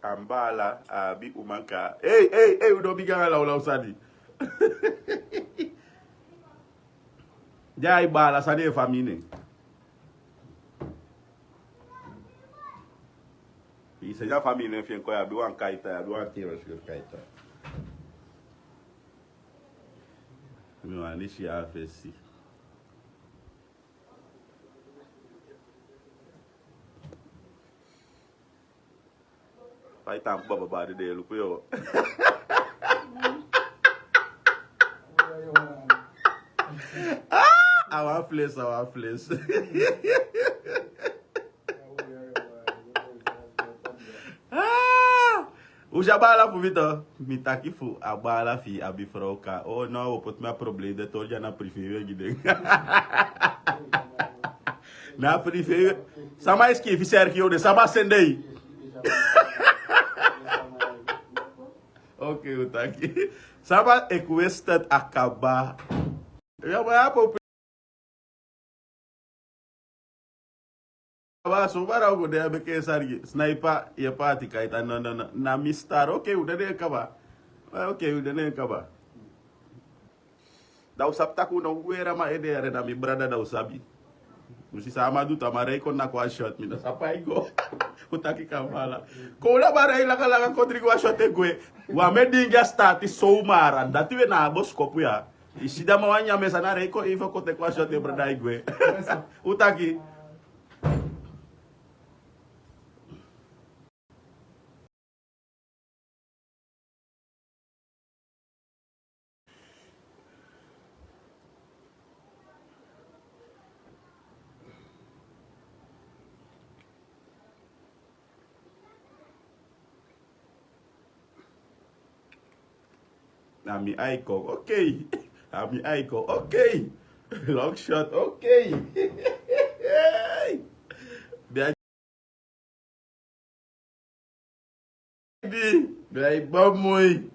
A mi baala, a abi uman kaa. Ei, ei, ei, u no bigin anga lawlaw sani. Di a i baala sani e famii nen. I seni a famii nen fi en kon, yu abi wan kaita, yu abi wan tiro skur kaita. Mi wani si a fesi. Fa i tan fu baba bari de, luku yu. Ah, a wan fles, a wan fles. Ah! U si a baala fu mi to. Mi taki fu a baala fi i abi frow kaa. Oh no, a o poti mi a problem de, toli dya na privé wi e gi den. Na privé wi. Sama e sikiifi Sergio de, sama sende i. Ok, u taki. Sama e kwestet a kaba. Ya, ma ya, Aba, so bara o go de a beke sarigi. Sniper, ye pati kaita, no, no, no. Na mi star, ok, u dede kaba. Eh, okay, u de nen kaba. Da u sabi taki u no weri a man ede yere, na mi brada, da u sabi. U si san a man du tu, a man rei kon naki wan shot, mi no sabi pe ai go. U taki kaba ala. Kon, da a man rei langa langa kon drink wan shot e gwe. Wan man e dingi a start so, ma a dati we na a boskopu ya. I si da a man wan nyan mesa, na rei kon even kon teki wan shot, e brada, e gwe. U taki. Na mi ai kon, okay. Na mi ai kon, okay. Long shot, okay. Bia di, bia bamoi.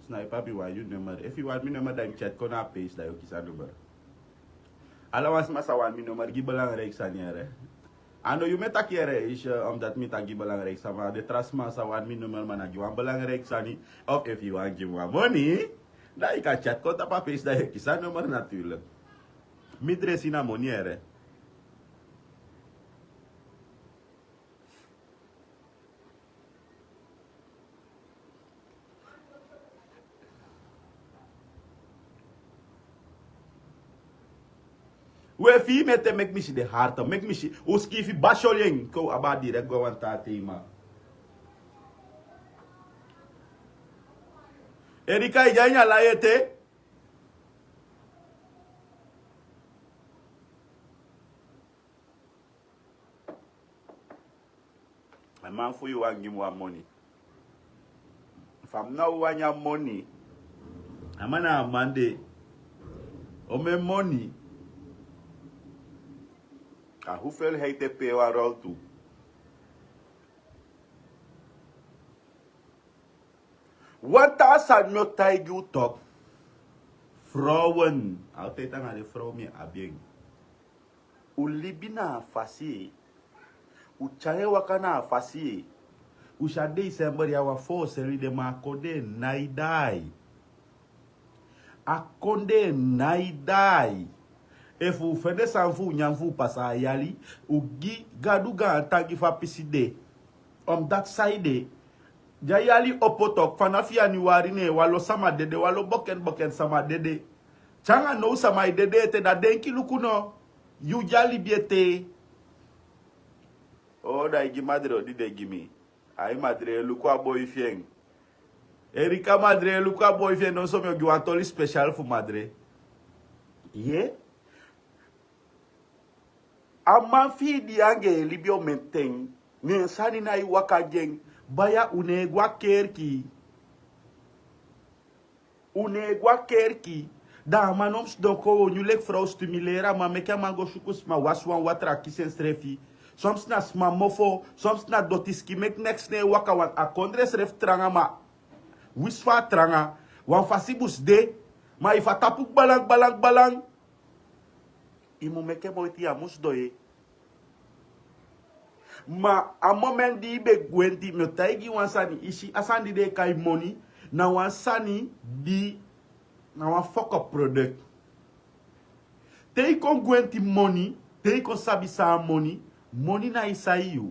Sniper, abi wan yu nummer. Efu yu wani mi nummer, dan yu chat kon na a page, dan yu kisi a nummer. Ala wan sma sa wani mi nummer gi belangrijk sani yere. A no yu mi e taki yere, is, eh, omdat mi taki belangrijk sani, ma den tra sma sa wani mi nummer, ma na gi wan belangrijk sani. Of efu yu wani gi mi wan money, dan yu kan chat kon tapu a page, dan yu kisi a nummer natuurlijk. Mi dresi na money yere. We, fi mi ete, meki mi si den harte, meki mi si, u skifi Basholing, kon u abi a direct go a wan taa tema. Erika, i de a ini a live ete. A man fu yu wani gi mi wan money. Fa mi ná wani a money. A man na a man de. Omen money. A hoeveelheid e pee wan rol tu. Wan taa sani mi o taigi u toch. Vrouwen. Altijd anga den vrouw mi e abi en. U libi na a fasi. U tyai en waka na a fasi. U si a december ya, wan fo seli de, ma a kondee nái daai. A kondee nái daai. Efu u fende sani fu u nyan fu u pasa a yali, u gi Gadu gaantangi fu a pisi de. Omdat saide, di a yali opo toch, fanafu yanuari ne wan lo sama dede, wan lo boken boken sama dede. Te anga now sama e dede ete, da denki luku no, yu di a libi ete. O, da i gi Madre odi de gi mi. Ai, Madre, luku a boi fi en. Erika, Madre, luku a boi fi en, no, so mi o gi wan toli special fu Madre. Ye? A man fi i di anga en e libi omen ten, ne en sani nái waka gi en. Baya, u no e go a kerki. U no e go a kerki. Da a man no mu sidon kon wownu leki frow stimuleri a man, meke a man go suku sma wasi wan watra kisi ensrefi. Soms na sma mofo, soms na doti sikin meki neks no e waka, want a kondre srefi tranga, ma winsi fa a tranga, wan fasi bun si de. Ma efu a tapu gbalan gbalan gbalan, i mu meke moiti, ya mu sidon ye. Ma a moment di i be gwenti, mi o taigi yu wan sani, i si a sani di den e kai moni, na wan sani di, na wan fokop product. Te i kon gwenti moni, te i kon sabi san a moni, moni nái sai yu.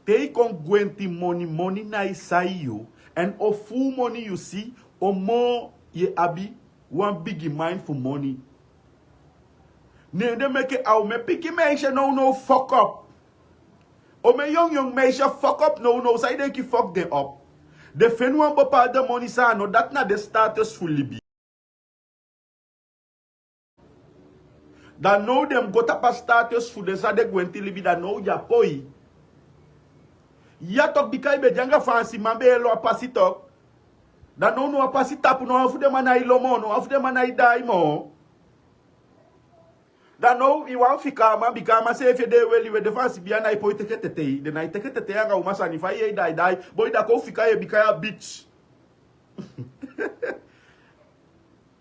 Te i kon gwenti moni, moni nái sai yu. Èn o fuu moni yu si, o moo yu e abi wan bigi mind fu moni. Ne en de meke a omen pikin meisje nownow fokop. Omen yongyong meisje fokop nownow, san i denki fok den op? Den feni wan bepaalde moni san a no dati na den status fu libi. Da now den mu go tapu a status fu den san den gwenti libi, da now den á poi. Ya tok, bika i be de anga Faansi man be e lo a pasi tok. Da now no a pasi tapu, no wan fu den man na e lo moo, no wan fu den man na e daai moo. Da now i wani fika a man, bika a man seefi e de e weli, we den Faansi bia na e poi teke tetei. Den na e teke tetei anga uman sani, fa i e daai daai. Boi, da kon fika yu e bika yu a bitch.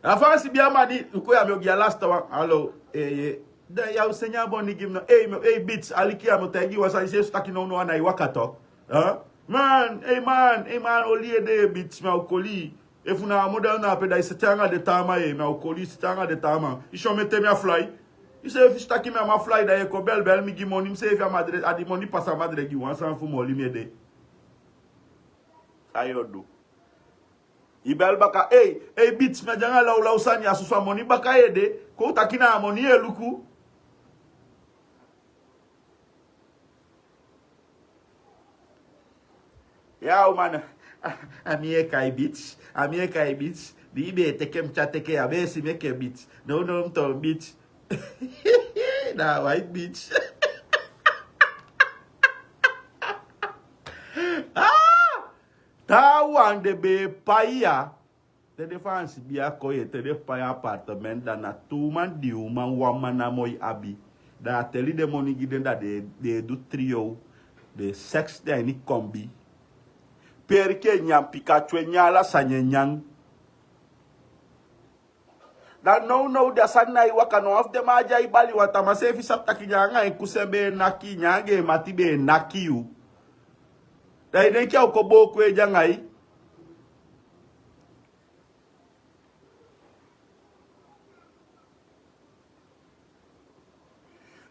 A Faansi bia man di, luku ya, mi o gi a lasta wan. Alo, eh, eh. Da ya o seni a moni gi mi no. Ei, mi, ei, bitch, aliki ya, mi o taigi yu wan sani, seefi taki now no a na e waka tok. Huh? Man, ei man, ei man, oli ede, bitch, mi a o koli. Efu na a model na ape, da i seti anga den taa man, eh, mi a o koli, i seti anga den taa man. I si omen ten mi a fly. I seefi si taki mi a man fly, da i e kon bel bel mi gi moni, mi seefi a madre, a di moni pasa madre gi wan sani fu mi oli mi ede. San yu o du? I bel baka, ei, ei, bitch, mi á de anga lawlaw sani, a soso a moni baka yu ede, kon u taki na a moni yu e luku. Ya, uman, a mi e kai bitch, a mi e kai bitch, di i be e teke mi, mi á teke, a be e si mi enke bitch, nownow mi toon bitch. Na white bitch. Ah! Taawan den be e pai ya. Te den Faansi bia kon ye, te den pai a apartement, da na tu uman, dii uman, wan man namo i abi. Da a teli den moni gi den, da den, den e du trio. Den e seks, den a ini kombi. Perki e nyan, pikatyu e nyan, ala sani e nyan. Da nownow den sani na e waka, no wan fu den man á de a e bali, wan taa man seefi sabi taki nyan anga en kusen be e naki, nyan anga en mati be e naki yu. Da i denki a o kon booko ede anga i?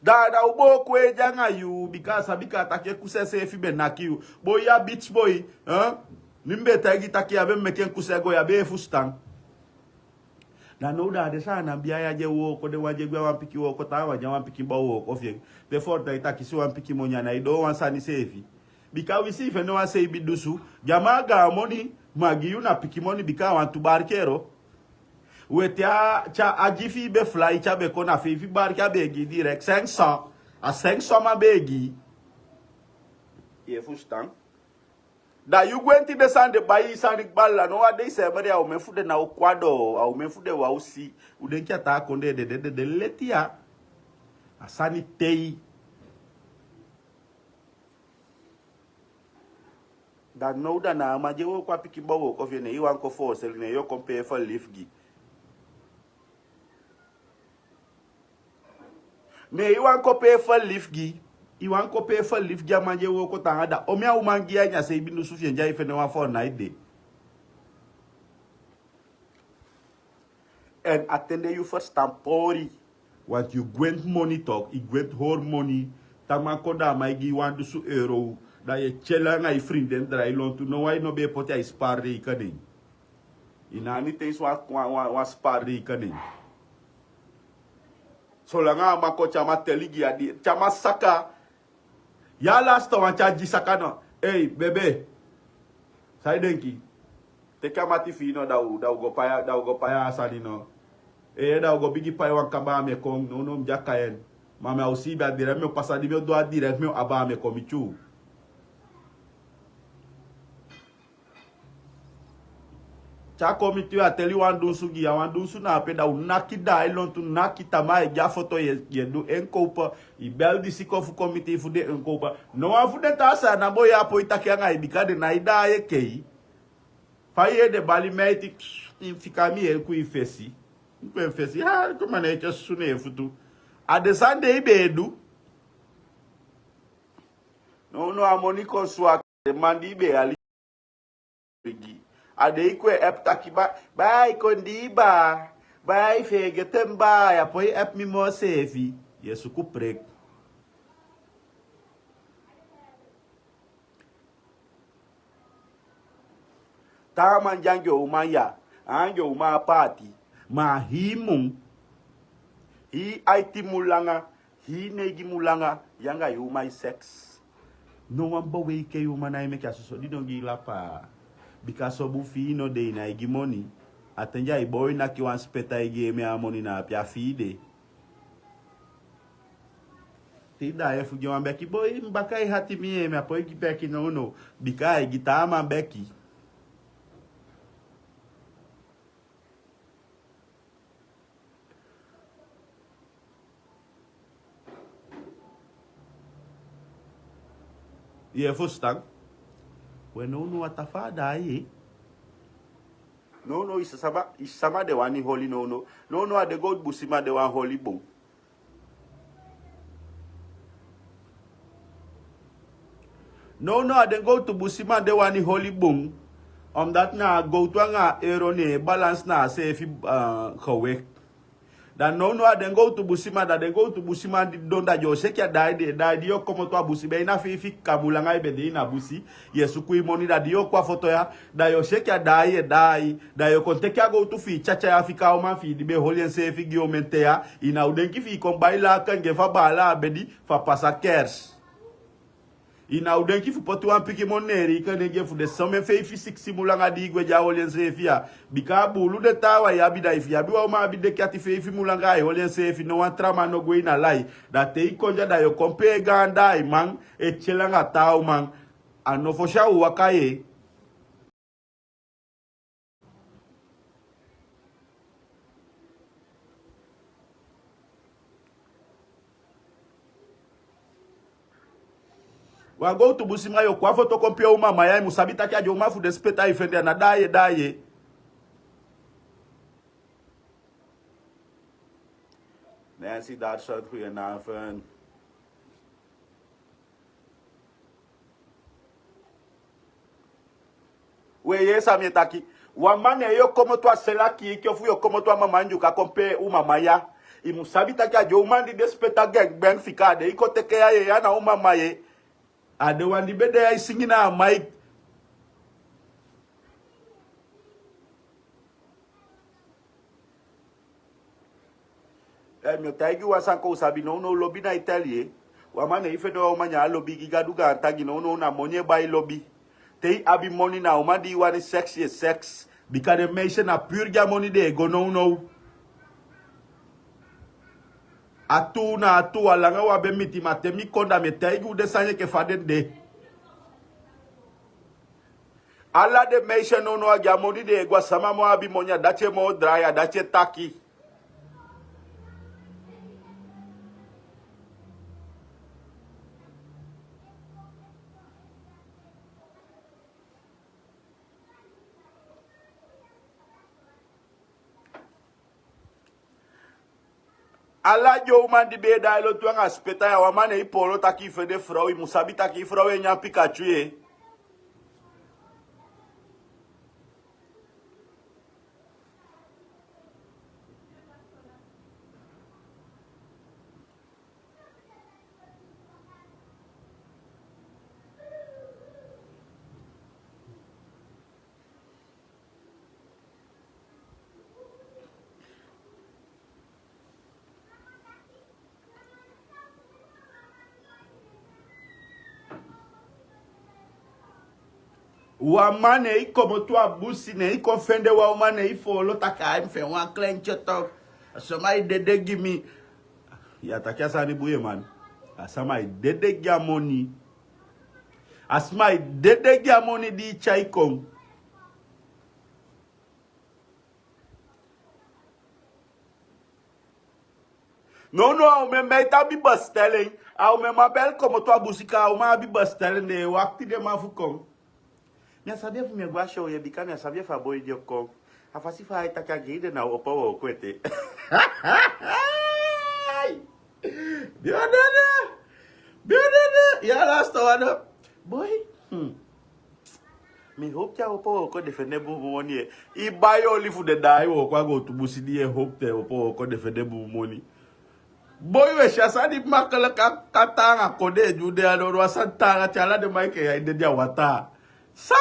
Da, da a o booko ede anga yu, bika a sabi kaa taki en kusen seefi be naki yu. Boi, yu a bitch boi, eh? Di mi be taigi taki yu á be meke en kusen go, yu á be e fusutan. Da now da a den Saanan bia ya di e wooko, den wan di e gwe a wan pikin wooko, taawan di a wan pikin bow wooko fi en. Te fowtu da i taki si wan pikin moni, a nái doo wan sani seefi. Bika wi si, fende wan seibi dunsu, di a man a gaan moni, ma a gi yu na pikin moni, bika a wantu barki ero. We, te a, te a gi fi i be fly, te a be kon, na feifi barki a be e gi direct, cinq cents. A cinq cents a man be e gi. Yu e fusutan? Da yu gwenti den sani de, bai i sani kaba ala, now a dei sembe de, a omen fu den ná o kon a doo, a omen fu den wan o si. U denki a taa kondee dede, dede leti ya. A sani tei. Da now da na a man di e wooko a pikin bow wooko fi en, ne i wani kon fooseli, ne yu o kon pee fu lifi gi. Ne i wani kon pee fu lifi gi. I wani kon pee fu lifi gi a man di e wooko taanga, da omen a uman gi a ini a seibi dunsu fi en di ai fende wan fowtu nái de. En a ten de yu fusutan pori. Want yu gwenti moni toch, i gwenti hori moni. Te a man kon, da a man e gi i wan dunsu euro, da yu e tyeli anga i vriendin drai lontu. No wan, i no be e poti a i spaarrekening. I no abi niti eens wan, wan, wan, wan spaarrekening. Solanga a man kon, te a man teli gi i a di, te a man saka. Ya lasta wan, te a gi saka no. Ei, bebe. San i denki? Teki a mati fi i no, da u, da u go pai a, da u go pai a sani no. Ee, da u go bigin pai wan kaba, a mi e kon, nownow mi de a Cayenne. Ma mi á o siibi a direct, mi o pasa, di mi o doo a direct, mi o abi, a mi e kon miti u. Te a kon miti yu, a teli wan dunsu gi yu, a wan dunsu na ape, da u naki, da ai lontu naki, tamaa e gi a foto, yu e, yu e du inkoupe, i bel disi kon fu kon miti yu fu den inkoupe. No wan fu den taa Saanan boi ya poi taki anga yu, bika den nái daai enke yu. Fa yu e de bali mi aiti, i fika mi e ku i fesi. I ku en fesi, ha, kon man e tyai susu ne en futu. A den sani de i be e du. Nownow a moni kon swaki, den man di i be e aliki. A de i ku en app taki ba, bai kon dii baa, bai feegete mi baa, ya poi app mi moo seefi. Yu e suku prek. Taa man de anga en uman ya, anga en uman a paati, ma a hii mun, hii aiti mun langa, hii neigi mun langa, yu anga yu uman e seks. No wan bow e kei uman, na e meke a soso didon gi i lapa. Bika so bun fi i no de, i nái gi moni. A ten di ai bow e naki wan sipeta e gi en, mi a moni na ape a fi i de. Te i daai fu gi wan beki, boi, mi baka e hati mi, mi á poi gi beki nownow. Bika ai gi taa man beki. Yu e fusutan? We nownow a tafa a daai. Nownow i si sama, i si sama den wani holi nownow. Nownow a den gowtu busiman den wani holi bun. Nownow a den gowtu busiman den wani holi bun. Omdat na a gowtu anga a euro ne e balans na a seefi, eh, gewekti. Da nownow a den gowtu busiman, da den gowtu busiman di don, da yu o si enke a daai den e daai. Di yu o komoto a busi, ben ini a feifi kamu langa i be de ini a busi, yu e suku i moni, da di yu o kon a foto ya, da yu o si enke a daai e daai. Da yu o kon teke a gowtu fi i tyatya ya fika a uman fi i di be holi enseefi gi i omen ten ya. I ná o denki fi i kon bai laka en gi en fu a baala a bedi fu a pasa kersi. I ná o denki fu poti wan pikin moni ne en rekening gi en fu den somen feifi sikisi mun langa di i gwe di a holi enseefi ya. Bika a buulu den taawan e abi, da efu i abi wan uman abi deki ati feifi mun langa ai holi enseefi, no wan tra man no gwe ini a lai. Da te i kon dya da yu o kon pee gaan daai man e tyel anga taa uman. A no fosi a o waka ye. Wan gowtu busiman, yu o kon a foto kon pee uman maya, i mu sabi taki a den uman fu den sipeta i fende, a ná daai e daai. Nancy Dodson, goedenavond. We, yee san mi e taki. Wan man ne yu o komoto a seli a kiiki ofu yu o komoto a mama Ndyuka kon pee uman maya. I mu sabi taki a den uman di den sipeta gbengbeng fika, a den i kon teke ya ye, ya na uman maya. A den wan di be de ya e singi na a maiki. Eh, mi o taigi wan sani kon, u sabi nownow lobi na e teli ye. Wan man ne e fende wan uman nyan a lobi, gi Gadu gaantangi, nownow na moni e bai lobi. Te i abi moni, na a uman di i wani seks, yu e seks. Bika den meisje na puru gi a moni den e go nownow. A tuu na a tuu, a langa u á be miti, ma te mi kon da mi e taigi u den sani enke fa den de. Ala den meisje nownow a gi a moni den e go, a sama moo abi moni, a dati e moo drai, a dati e taki. Ala den uman di be e daai lontu anga sipeta ya, wan man ne e poolo taki i fende frow, i mu sabi taki i frow e nyan pikatyu ye. Wan man ne e komoto a busi, ne e kon fende wan uman, ne e foolo taki ai mu fende wan klentye tok. A sama e dede gi mi. Yu á taki a sani bun ye man. A sama e dede gi a moni. A sama e dede gi a moni di i tyai kon. Nownow a uman meti abi bestelling. A uman man bel komoto a busi, kaa a uman abi bestelling, den e wakti den man fu kon. Mi á sabi efu mi e go a show ye, bika mi á sabi efu a boi di o kon. A fasi fa ai taki a gi den na opo wooko ete. Ai! Biodede! Biodede! Ya last one. Boi. Hmm. Mi hopu te a opo wooko de fende bun moni ye. I bai oli fu den daai wooko a gowtu busi di i e hopu te a opo wooko de fende bun moni. Boi, we si a sani makkelijk kan, kan taanga kon de e du de a doro a sani taanga te ala den man enke ya e dede a wataa. San?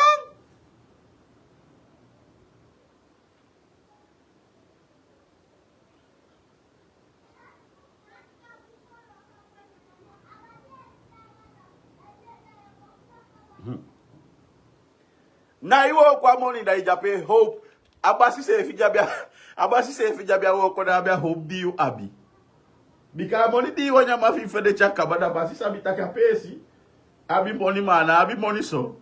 Hmm. Na i wooko a moni da i de ape hopu. A basi seefi di abi a, a basi seefi di abi a wooko da abi a hopu di yu abi. Bika a moni di i wani a man fi i fende te a kaba, da basi sabi taki a peesi abi moni, ma a ná abi moni so.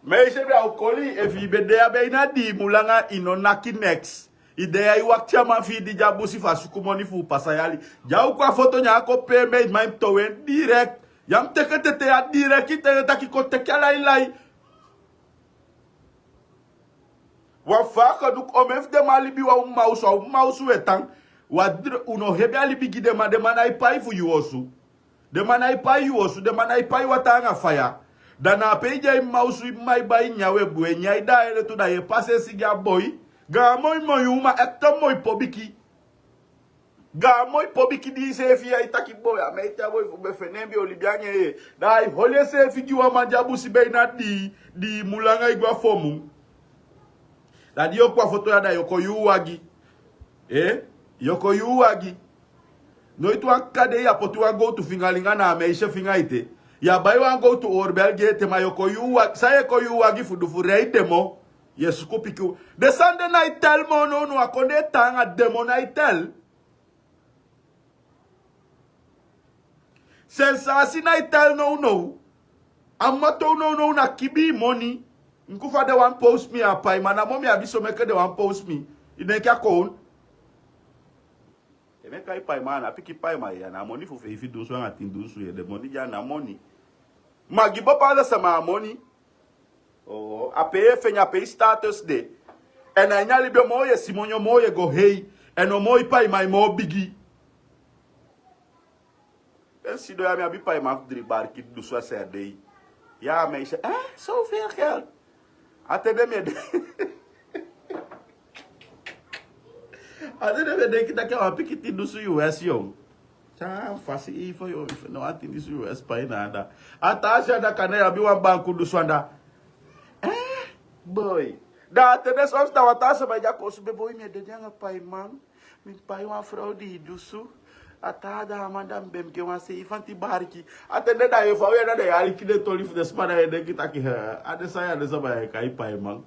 Meisje, mi a o koli i, efu i be de ya be ini a dii mun langa, i no naki neks. I de ya e wakti a man fi i di de a busi fu a suku moni fu u pasa yali. Di a o kon a foto, ne a kon pee mi, ma i mu towe en direkt. Ya mu teke tete ya direkt, i teke taki kon teke a lai lai. Wan fa a kon du, omen fu den man libi wan uman osu, a uman osu u e tan. Wan dro-, u no hebi a libi gi den man, den man nái pai fu yu osu. Den man nái pai yu osu, den man nái pai wataa anga faya. Da na a pe i de a i mma osu, i mma e bai nyan, u e bun, e nyan e daai ede tu, da yu e pasa en sigin a boi. Gaan moi moi uman, ekte moi pobiki. Gaan moi pobiki di iseefi ya e taki boi, a mi e te a boi fu mi e fende en, mi o libi anga en. Da ai holi enseefi gi wan man di a busi be ini a dii, dii mun langa e go a fo mun. Da di yu o kon a foto ya, da yu o kon yuu wagi. Eh? Yu o kon yuu wagi. Noiti wan kadei yu á poti wan gowtu finga linga na a meisje finga ete. Yu á bai wan gowtu oorbel gi en ete, ma yu o kon yuu wagi. San yu e kon yuu wagi fu du, fu rei demo? Yu e suku pikin. Den sani de nái tel moo nownow, a kondee taanga, demo nái tel. Sensatie nái tel nownow. A mma tow nownow na kibii moni. Nku fa den wani post mi a paiman, na mo mi abi so meke den wani post mi. I denki a kon. Te mi e kai paiman, a ná pikin paiman ya, na moni fu feifi dunsu anga tin dunsu ya, den moni di a ná moni. Ma gi bepaalde sama a moni. Oh, a pe yu e feni, a pe yu status de. Èn a ini a libi, o moo yu e si moni, o moo yu e go hei. Èn o moo i paiman e moo bigi. Den sidon ya, mi abi paiman fu dri barki dunsu a serdei. Ya, meisje, eh, zoveel geld. A ten de mi e de. A ten de mi e denki taki a wan pikin tin dunsu U S, yo. San fasi i fo yu, yu fende wan tin dunsu U S pai na anda. A taa se anda, kande yu abi wan banku dunsu anda. Eh, boi. Da a ten de soms da wan taa sama e de a kosu, be boi, mi e dede anga paiman. Mi pai wan frow dii dunsu. A taa dei a man da mi be mu gi en wan seifanti barki. A ten de da yu e fa u ya, da yu e aliki den toli fu den sama, da yu e denki taki, eh, a den sani ya den sama ya e kai paiman.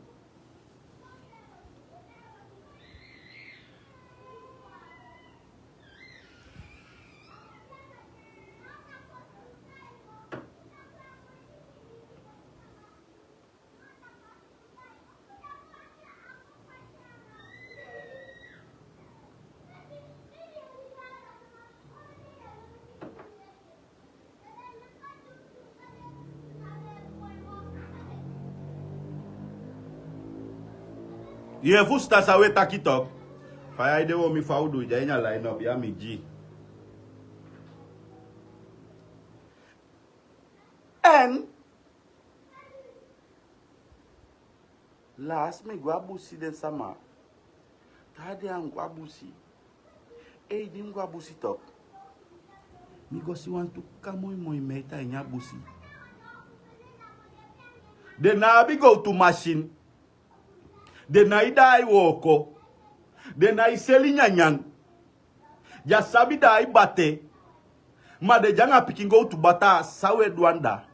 Yu e fusutan san u e taki tok? Fa yu e de, womi, fa u du, yu de a ini a line up ya, mi gi. Èn lasi mi go a busi, den sama. Taa dei a mi go a busi. Ei, di mi go a busi tok, mi go si wantu kamoimoi meti a ini a busi. Den ná abi gowtu masin. Den nái daai wooko. Den nái seli nyanyan. Den á sabi daai bate. Ma den de anga pikin gowtu bataa, san u e du anda?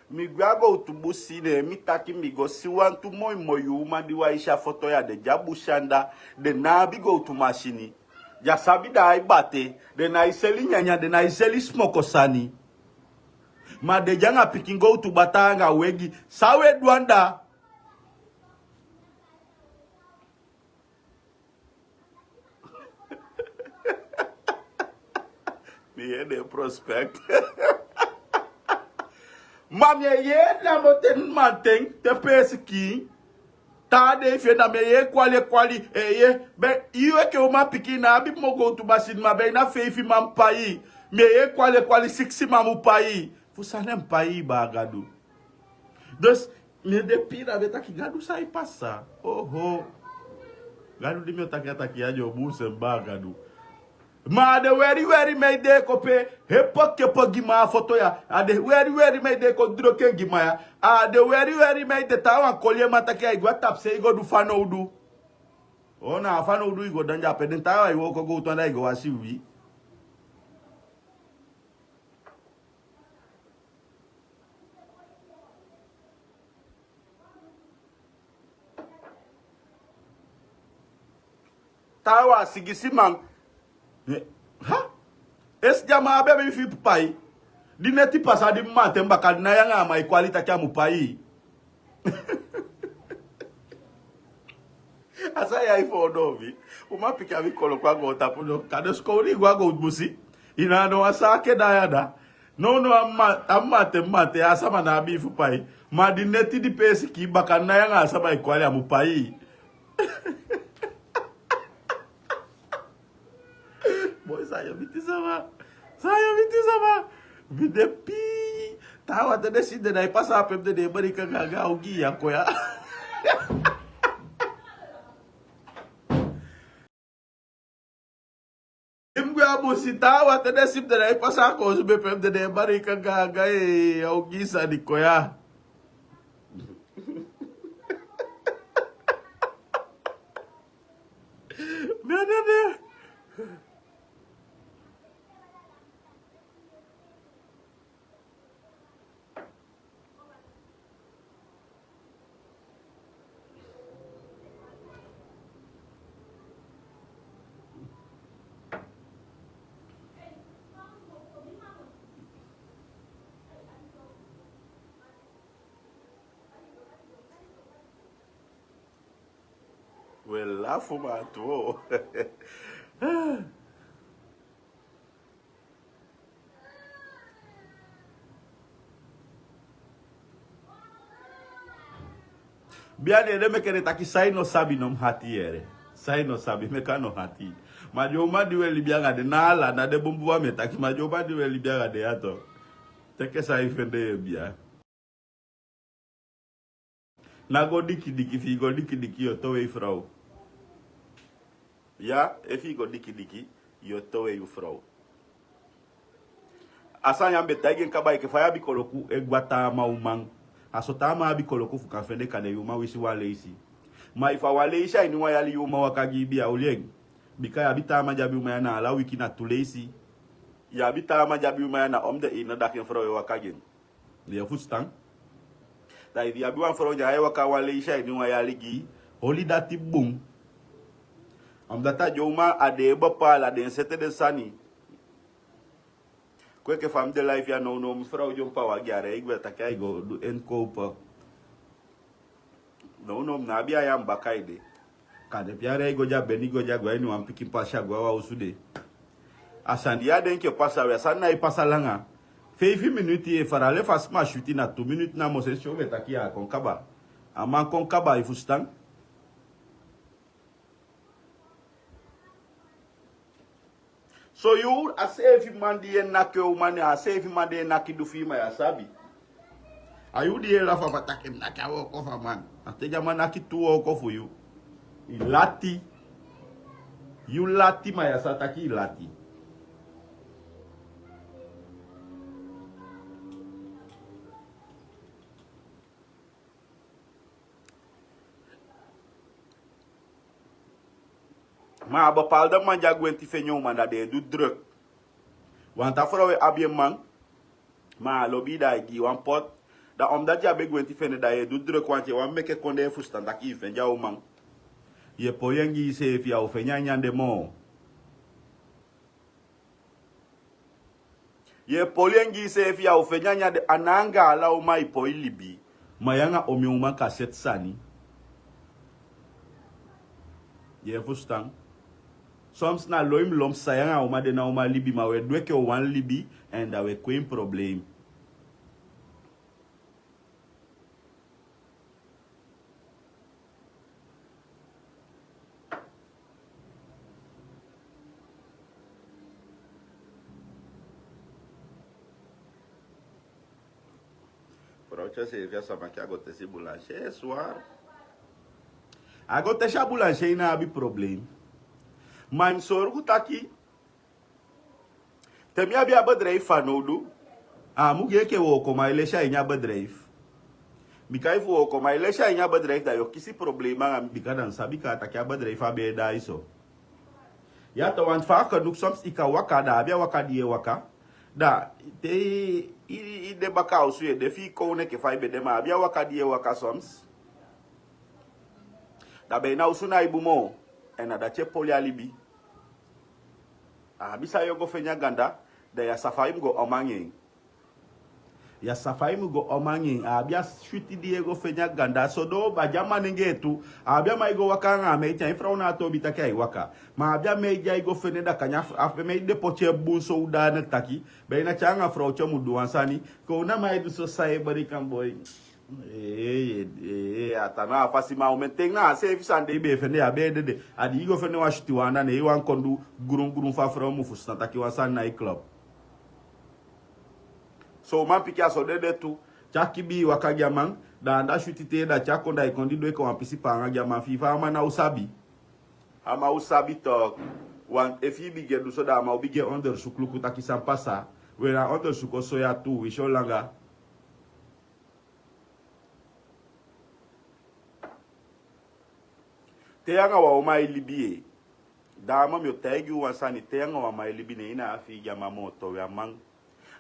Mi gwe a gowtu busi, ne mi taki mi go si wantu moimoi uman di wi e si a foto ya, den de a busi anda. Den ná abi gowtu masini. Den á sabi daai bate. Den nái seli nyanyan, den nái seli smoko sani. Ma den de anga pikin gowtu bataa anga wegi. San u e du anda? Mi yee den prospect. Ma mi e yee namo te mamanten, te peesi kiin. Taa dei fi en, da mi e yee kwali kwali, eh, yee. Ben, yu enke umanpikin ná abi moo gowtu masini, ma ben na feifi man mu pai. Mi e yee kwali kwali, sikisi man mu pai. Fu san den mu pai, baa Gadu? Dus, mi e de pina, mi e taki Gadu, san e pasa. Oho. Gadu di mi o taki a taki ya, den o buuse mi, baa Gadu. Ma a de weri weri mi e de kon pe, hepo kepo gi mi a foto ya. A de weri weri mi e de kon droki en gi mi ya. A de weri weri mi e de, taawan koli en, mi a taki ai gwe a tapusei go du fanowdu. O na a fanowdu i go dangi ape, den taawan e wooko gowtu anda i go wasi uwii. Taawan sigisi man. Ha? Esi di a man abi a biifi pai. Di neti pasa di mamanten baka di na yu anga a man e kwali taki a mu pai. A san yu ai fondon mi. Uman pikin abi koloku a go tapu no. Kande sikownu i go a go busi. I na a no wan sake da ya da. Nownow a mamanten mamanten a sama na abi fu pai. Ma di neti di peesi kii baka na yu anga a sama e kwali a mu pai. Boi, san yu o miti sama? San yu o miti sama? Mi de pii. Taawan te den si den na e pasa ape mi de den e bari kanga anga a ogii ya kon ya. Di mi gwe a busi taawan te den si mi den na e pasa a koosube pe mi de den e bari kanga anga a ogii sani kon ya. Mi a dede. We lafu ma tu o. Bia den ede meke den taki san i no sabi no mu hati yere. San i no sabi meke a no hati. Ma den uman di we libi anga den na ala na den bunbun wan mi e taki ma den uman di we libi anga den ya to. Teke san i fende ye bia. Na go dikidiki fi i go dikidiki yu o towe i frow. Ya efi i go dikidiki yu o towe yu frow. A sani ya mi be taigi en kaba enke fa yu abi koloku e gwa taa man uman. A so taa man abi koloku fu kan fende kande yu uman wisi wan leisi. Ma efu a wan leisi a ini wan yali yu uman waka gi i bia oli en. Bika yu abi taa man di abi uman ya na ala wiki na tu leisi. Yu abi taa man di abi uman ya na omde ini daki en frow e waka gi en. Yu e fusutan? Da efu yu abi wan frow di a e waka wan leisi a ini wan yali gi i, oli dati bun. Omdati a den uman a den e bepaala den sete den sani. Kweke fa mi de life ya nownow mi frow dyompo a wagi a rei gwe a taki a e go du en kowpe. Nownow mi na abi a ya mi baka ede. Kande pe a rei go dya beni go dya gwe a ini wan pikin pasi a gwe a wan osu de. A sani di yu a denki e pasa we a sani na e pasa langa. Feifi minuti e farale fa sma switi na tu minuti namo sensi o be taki ya a kon kaba. A man kon kaba i fusutan? So yu a seefi man di yu e naki en uman ne a seefi man di e naki du fu yu ma yu a sabi. A yu di yu e lafu a fa taki mi naki a wooko fu a man. A te di a man naki tu wooko fu yu. I lati. Yu lati ma yu a sa taki i lati. Ma a bepaalde man di a gwenti feni en uman da den e du druk. Wanta frow e abi en man. Ma a lobi i da a e gi i wan pot. Da omdati yu a be gwenti feni da yu e du druk wanti yu e wani meke kondee fusutan taki i feni a uman. Yu e poli en gi iseefi a o feni a nyan de moo. Yu e poli en gi iseefi a o feni a nyan de a na anga ala uman i poi libi. Ma yu anga omi uman kan seti sani. Yu e fusutan? Soms na loi mi lon psa yu anga a uman de na uman libi ma u e du enke u wani libi. Èn da u e kon ini problem. Frow tyaseefi a sama ki a go tesi bulanse e swar. A go tesi a bulanse i na abi problem. Ma i mus sorgu taki te mi abi a bedrijf fanowdu. A mu gi enke wookoman e lesi a ini a bedrijf. Bika efu wi o kon mai lesi a ini a bedrijf, da yu o kisi problema anga mi, bika dan sabi kan a taki a bedrijf a be e daai so. Ya, to want fa a kan luku soms i kan waka, da a abi a waka di yu e waka. Da te i, i, i de baka a osu, yu e de fi i kon enke fa i be de, ma a abi a waka di yu e waka soms. Da be na osu na i bun moo, èn na dati e poli a libi. A abi san yu o go feni a ganda, da yu a safa i mu go omo anga en. Yu a safa i mu go omo anga en, a abi a switi di yu e go feni a ganda, so do a de a manengee tu, a abi a man e go waka anga a mei te a en frow na a toobi taki ai waka. Ma a abi a mei di ai go feni en, da kanya a mei de poti en bun so u da na taki, be na te anga frow te mu du wan sani, kon na man e du so sai e bari kan boi. Ee, ee, a tan na a fasi, ma omen ten na a seefi sani de i be e fende, a be e dede. A di i go fende wan switi wan anda, ne i wani kon du grun grun fu a frow mu fusutan taki wan sani nái klop. So uman pikin a so dede tu. Te a kibii waka gi a man, da anda switi te, da te a kon da i kon didon enke wan pisi paanga gi a man fi i fa a man ná o sabi. A man o sabi tok. Want efu i bigin e du so, da a man o bigin e ondersuku luku taki san pasa. We na ondersuku o soi a tu, winsi o langa. Te yu anga wan uman e libi, e, da a man, mi o taigi yu wan sani, te yu anga wan man e libi, ne i ná abi fii gi a man moo, towe a man.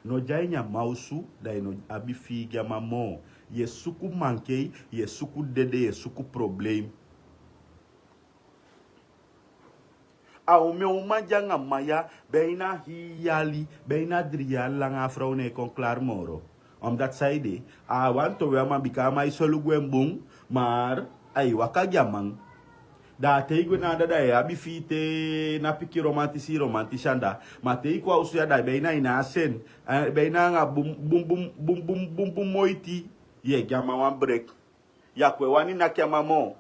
No de a ini a man osu, da i no abi fii gi a man moo. Yu e suku mankei, yu e suku dede, yu e suku problem. A omen uman de anga man ya, be na hii yali, be na dri yali langa a frow ná e kon klari moro. Omdat saide, a wani towe a man bika a man e solugu en bun, maar ai waka gi a man. Da te i gwe na anda, da yu e abi fii te na pikin romantisi, romantisi anda. Ma te i kon a osu ya, da be na i ná a sen, eh, be na anga bun, bun, bun, bun, bun, bun, bun moiti, yu e gi a man wan break. Yu á kon e wani naki a man moo.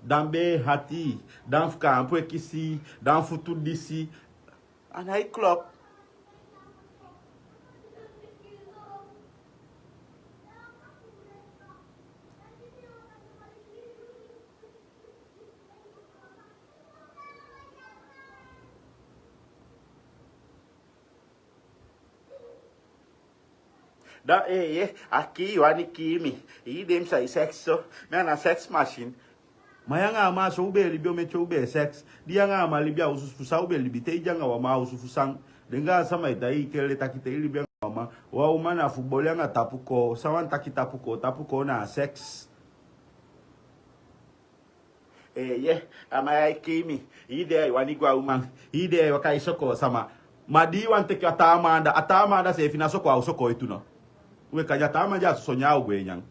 Dan bee hati, dan fu kaampu e kisi, dan futu disi. A nái klop. Dan, eh, eh, a kii, yu wani kii mi. I de mi sa e seks so. Mi a na seks machine. Ma yu anga a man so u be e libi, omen ten u be e seks. Di yu anga a man libi a osu fu san u be libi, te i de anga wan man a osu fu san. Den gaan sama e taigi i kele taki te i libi anga wan man. Wan uman na fu boli anga tapu koo. San wani taki tapu koo, tapu koo na a seks. Eeye, a man ya e kii mi. Hii dei ai wani go a uman. Hii dei ai waka e soko sama. Ma di i wani teke a taa man anda, a taa man anda seefi na soko a o soko i tu no. We kande a taa man di a soso nyan a o gwe nyan.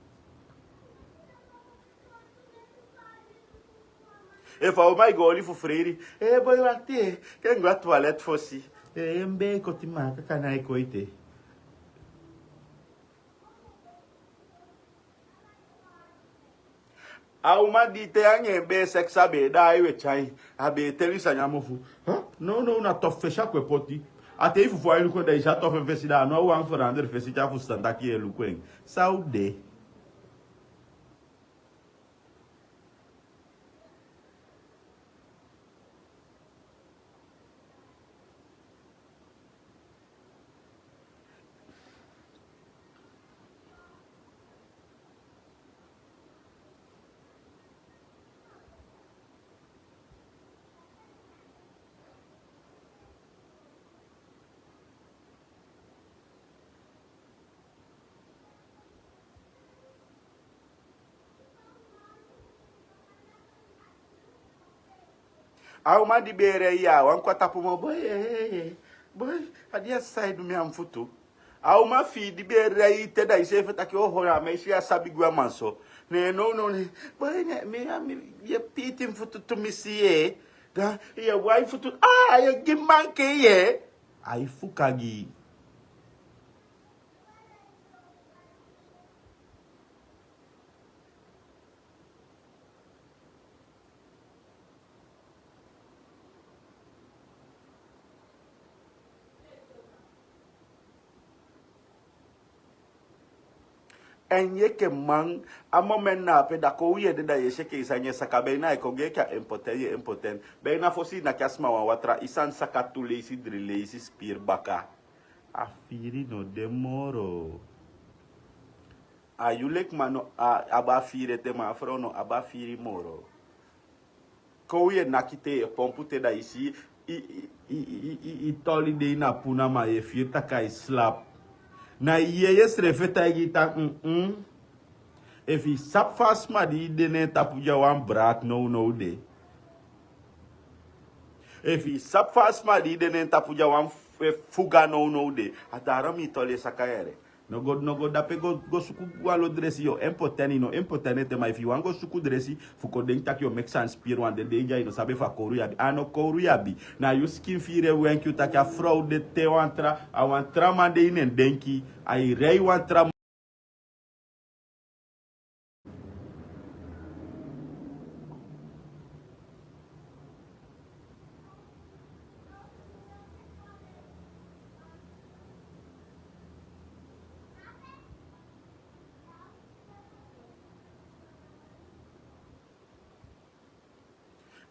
Efu a uman e go oli fu freiri. Ee boi, wakti, ke mi go a toilet fosi. Ee, mi be e koti maaka, kan nái kon ete. A uman di te yu anga en be e seks a be e daai, we tyai, a be e teli sani a mofu. Hah? Nownow na tofu fesi a kon e poti. A te i fufuu a e luku en, da i si a tofu en fesi, da a no wan feranderi fesi te a fusutan taki yu e luku en. San u de? A uman di be e rei ya, a wani kon a tapu moo, boi, ee, ee, ee, boi, a di a sai du mi a mi futu. A uman fi i di be e rei te, da iseefi e taki, oho, na mi e si a sabi gwe a man so. Ne, nownow, ne, boi, ne, mi, a mi, yu e piiti mi futu tumisi, ee. Da, yu e wai futu, aa, yu e gi mankei, ee. Ai fuka gi i. Èn yu enke man, a moment na ape da kon u yu ede, da yu e si enke i sani e saka, be na e kon gi enke a impotent, yu e impotent. Be na fosi i naki a sma wan watra, i sani saka tu leisi, dri leisi, spiiri baka. A fiiri no de moro. A yu leki man no abi a firi ete, ma a frow no abi a firi moro. Kon wi e naki te, yu e pompu te, da i si i i i i i i toli de ini a puna, ma yu e firi taki a e slapu. Na i yeye srefi e taigi i taki, mm. Efu i sabi fa a sma di i de na en tapu dya wan braki nownow de. Efu i sabi fa a sma di i de na en tapu dya wan fuga nownow de. A daro mi i toli e saka yere. No go no go dape go go suku wan lo dresi, yu o empo ten i no empo ten ete, ma efu i wani go suku dresi fu kon denki taki yu o meki sani spiri wan den dei dya, i no sabi efu a kowru yu abi. A no kowru yu abi. Na yu sikin firi e wenki yu taki a frow de te wan tra a wan tra man de ini en denki. A e rei wan tra man.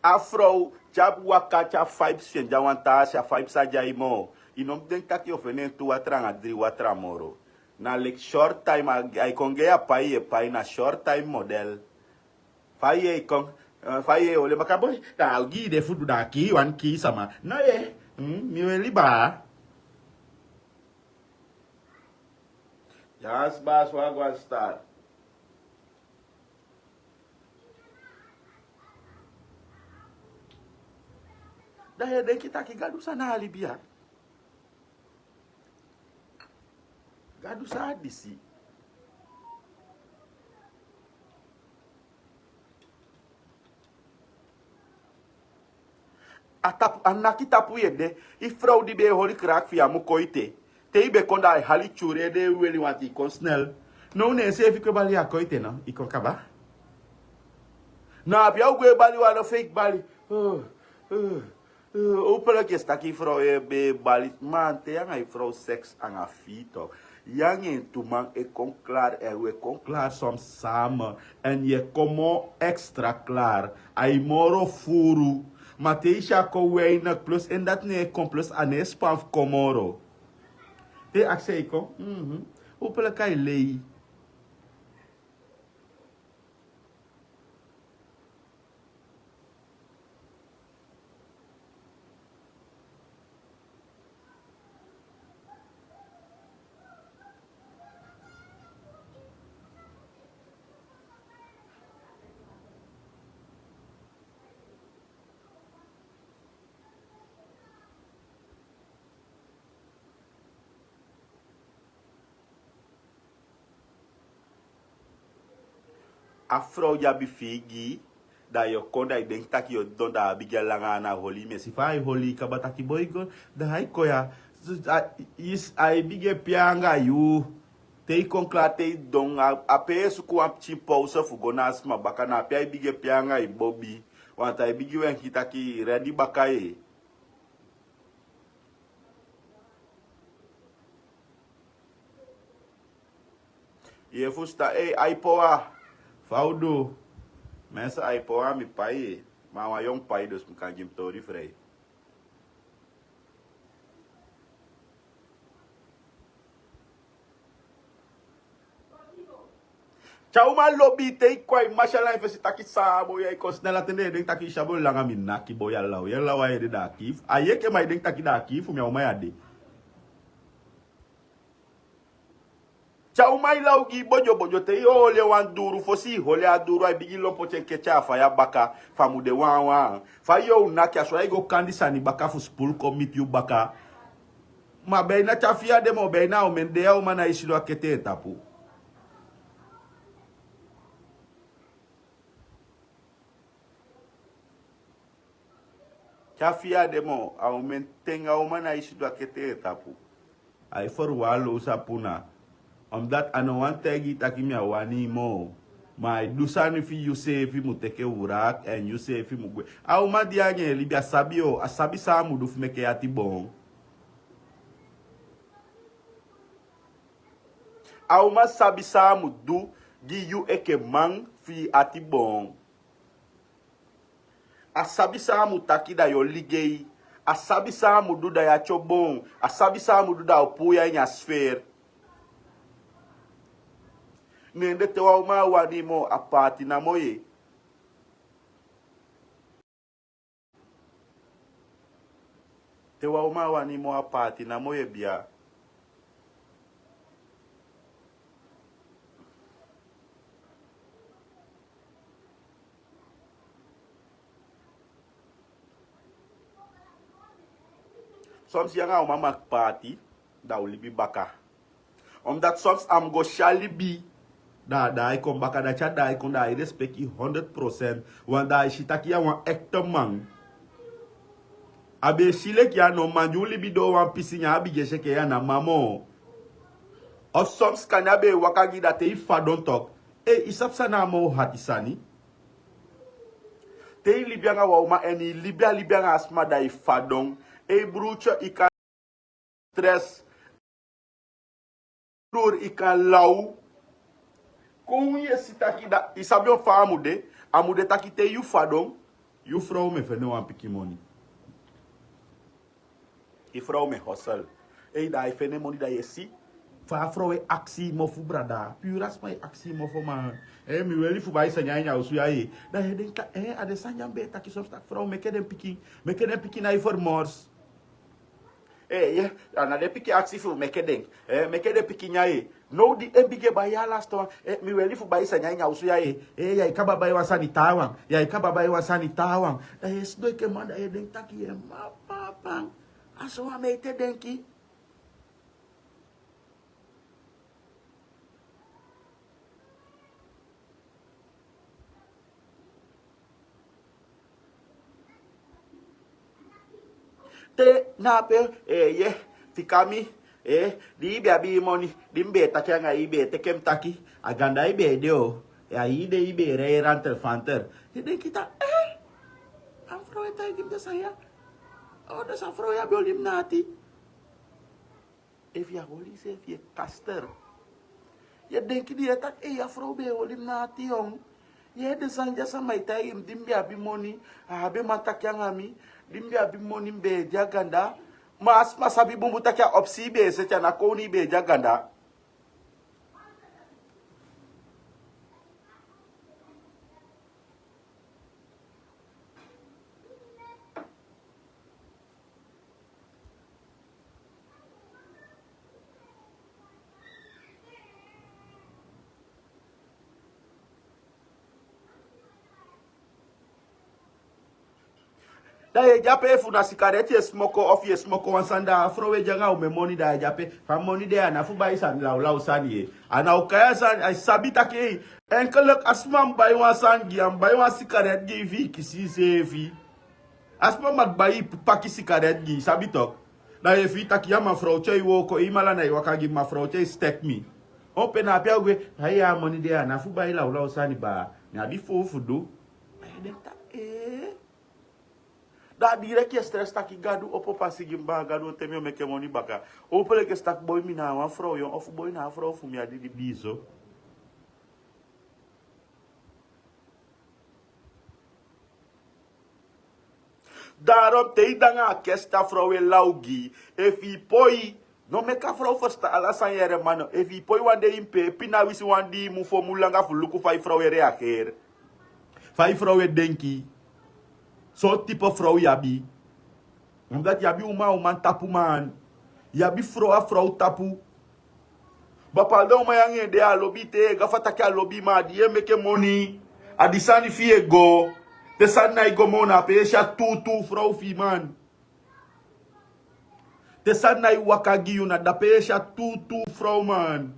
A frow te a waka te a faibi seni de a wan taa se, a faibi sa de a i moo. I no mus denki taki yu o feni en tu watra anga dri watra moro. Na leki short time a e kon gi en a pai yu e pai na short time model. Fa yu e kon fa yu e holi en baka boi, da a o gi yu de fu du da a kii wan kii sama. No ye. Mi weli baa. Yasi basi wagwan star. Da yu e denki taki gadu san na a libi ya? Gadu san a disi? A tapu a naki tapu yu ede. I frow di be e holi kraki fi yu a mu koite. Te i be kon da a e hali tyuri ede e weli wanti i kon snel. Now ne en seefi kon e bali yu a koite no i kon kaba. Na a pe a o go e bali wan no feiki bali. Upele kesi taki i frow e be e bali man te yu anga i frow seks anga fiito. Yu anga en tu man e kon klari èn wi e kon klari soms sama. Èn yu e kon moo ekstra klari. A e moro furu. Ma te i si a kon weinek plus en dati no e kon plus a no e span fu kon moro. Te i aksi en i kon. Upele kan i lei? A frow di abi fii gi yu. Da yu o kon da i denki taki yu o didon da a abi gi a langa ana holi yu mesi fa a e holi yu kaba taki boi go. Da a e kon ya. A e bigin e pee anga yu. Te i kon klari te i didon a pe e suku wan pikin powse fu go na a sma baka na a pe a e bigin e pee anga yu bobi. Wanta a e bigin wenki taki redi baka ye. Yu e fusutan ei aipowa. Fa u du? Mensi aipowa mi pai. Ma a wan yongu pai dus mi kan gi mi tori frei. Te a uman lobi te i kon a i masi ala en fesi taki san a boi ya i kon snel a ten den e denki taki i si a boi langa mi naki boi a law yu e law a ede da a kii fu a yu enke ma i denki taki da a kii fu mi a uman ya de. Te a uman e law gi i bodyobodyotei i o holi en wan duuru fosi i holi en a duuru a e bigin lon poti en keti a faya baka. Fa mu de wanwan fa yu o naki a so a e go kandi sani baka fu sipul kon miti yu baka. Ma ben na te a fiya de ma o ben na a omen de ya uman na e sidon a kete en tapu. Te a fiya de moo a omen ten a uman na e sidon a kete en tapu. A e ferwan low sapuna. Omdati a no wani taigi yu taki mi a wani yu moo. Ma a e du sani fi yuseefi mu teke wraki èn yuseefi mu gwe. A uman di yu anga en e libi a sabi a sabi san a mu du fu meke yu ati boon. A uman sabi san a mu du gi yu enke man fu yu ati boon. A sabi san a mu taki da yu o ligei. A sabi san a mu du da yu ati o boon. A sabi san a mu du da a o puu yu a ini a sfeer. Nende te wan uman wani mo a paati namo ye. Te wan uman wani mo a paati namo ye bia. Soms yu anga a uman maki paati, da u libi baka. Omdat soms a mu go si a libi, da a daai kon baka, dati a daai kon, da ai respeki honderd procent. Wan da ai si taki yu a wan ekte man. A be e si leki a no man di u libi doo wan pisi, ne a bigin e si enke yu a na man moo. Of soms kande a be e waka gi, da te i fadon tok, ei, i sabi san na a moo hati sani? Te i libi anga wan uman èn i libi a libi anga a sma, da i fadon. Ei bruutyo, i kan stress. Broer, i kan law. Kon yu e si taki da i sabi on fa a mu de. A mu de taki te yu fadon, yu frow mu e fende wan pikin moni. I frow mu e hosel. Ei, da ai fende moni, da yu e si fa a frow e aksi i mofu, brada. Puru a sma e aksi i mofu, man. Eh, mi weli fu bai sani a ini a osu ya, eh. Da yu e denki taki, eh, a den sani ya mi be e taki soms taki frow meke den pikin, meke den pikin na i fermors. Eh, ye, a na den pikin aksi fu meke den. Eh, meke den pikin ya, eh. Now di en bigin e bai a lasti wan, eh, mi weli fu bai sani a ini a osu ya, eh. Eh, yu e kaba bai wan sani taawan. Yu e kaba bai wan sani taawan. Da yu e sidon enke man, da yu e denki taki yu e man papan. A so wan mi e te denki. Te na ape, eh, ye, fika mi, eh, di i be abi i moni, di mi be e taki anga i, i be e teke mi taki, a ganda i be e de o, a i de i be e rei ranter fanter. Yu e denki taki, eh, a frow e taigi mi den sani ya. O, dus a frow ya be oli mi na ati. Efu yu e holi iseefi, yu e kaster. Yu e denki di yu e taki, ei, a frow be e holi mi na ati, yon. Yu e yere den sani di a sama e taigi mi, di mi be abi moni, a á be man taki anga mi, di mi be abi moni mi be e de a ganda. Ma a sma sabi bunbun taki a opsi i be e seti, a ná kownu i be e de a ganda. Da yu e de ape, efu na sikareti yu e smoko, of yu e smoko wan sani, da a frow e de anga omen moni, da yu e de ape. Fa moni de ya, a ná fu bai sani lawlaw sani, eh. A ná o kai a sani, a sabi taki, eh, enkelek a sma mu bai wan sani gi, a mu bai wan sikareti gi yu fi i kisi iseefi. A sma maki bai paki sikareti gi, i sabi tok. Da yu e fii taki ya, ma frow tyai wooko, i mala na i waka gi, ma frow tyai stek mi. On pe na ape a gwe, ai, a moni de ya, a ná fu bai lawlaw sani baa. Mi abi fowru fu du. A yu e denki taki, eh. Da a direkt yu e stress taki Gadu opo pasi gi mi baa, Gadu o teke mi o meke moni baka. Opo leki e si taki boi, mi na wan frow, yon, ofu boi, na a frow fu mi a didi biiso. Daarom te i de anga a kesti, a frow e law gi i. Efu i poi, no meki a frow ferstan ala sani, yere man. Efu i poi wan dei, i mu pee pina wisi wan dii mun fu o mun langa fu luku fa i frow e reageri. Fa i frow e denki. Sortu type frow i abi. Omdat i abi uman a uman tapu, man. I abi frow a frow tapu. Bepaalde uman ya anga en de, a lobi i te, gafa taki a lobi i, ma a di yu e meke moni, a di sani fi i e go. Te sani nái go moo, na ape yu e si a tuutuu frow fi i, man. Te sani nái waka gi yu, na dape yu e si a tuutuu frow, man.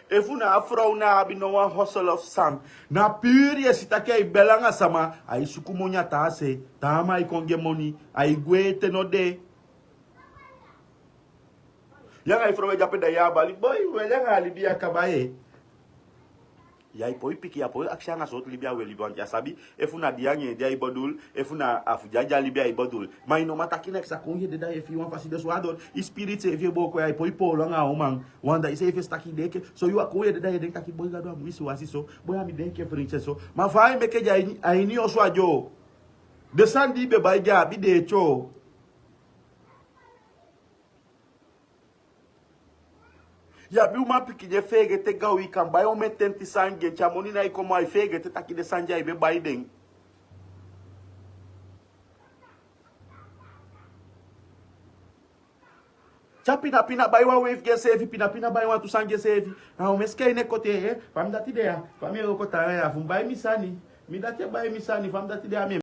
Efu na a frow ná abi no wan hosel of san, na puru yu e si taki ai bel anga sama, ai suku moni a taa se, taa man e kon gi en moni, ai gwe ete no de. Yu anga i frow e de ape, da yu e bali boi, we, yu anga a libi ya kaba, eh. Yu e poi piki, yu e poi akisi anga sortu libi a wi e libi, want yu á sabi efu na di anga en di a e bedul, efu na a fu dyadya libi a e bedul. Ma yu no man taki neks, a kon yu e dede a yu e fii wan fasi. Dus wan dor, yu spirit seefi e booko, yu e poi poolo anga a uman. Want da yu seefi e si taki yu de enke. So yu a kon yu e dede a yu e denki taki boi, Gadu, a mu wisiwasi so. Boi, a mi de enke frinse so. Ma fa a e meke di a ini, a ini osu a dyo. Den sani di yu be bai gi en, a abi de e tyo. Yu abi uman pikin di e feegete gaw, yu kan bai omen tenti sani gi en, te a moni nái kon moo, a e feegete taki den sani di a be bai den. Te a pina pina bai wan weif gi enseefi, pina pina bai wantu sani gi enseefi. Na omen sika ini en koti, eh, fa mi dati de ya, fa mi e wooko tan ya, fu mi bai mi sani, mi dati e bai mi sani, fa mi dati de ya, mi e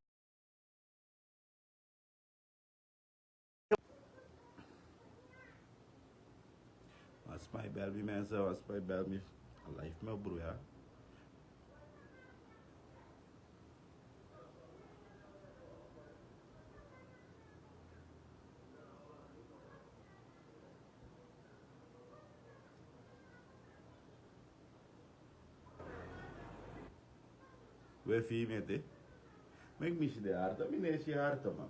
Wan sma e bel mi, mensen, wan sma e bel mi. A live mi o broer. We fii mi ete. Meki mi si den harto, mi no e si harto, man.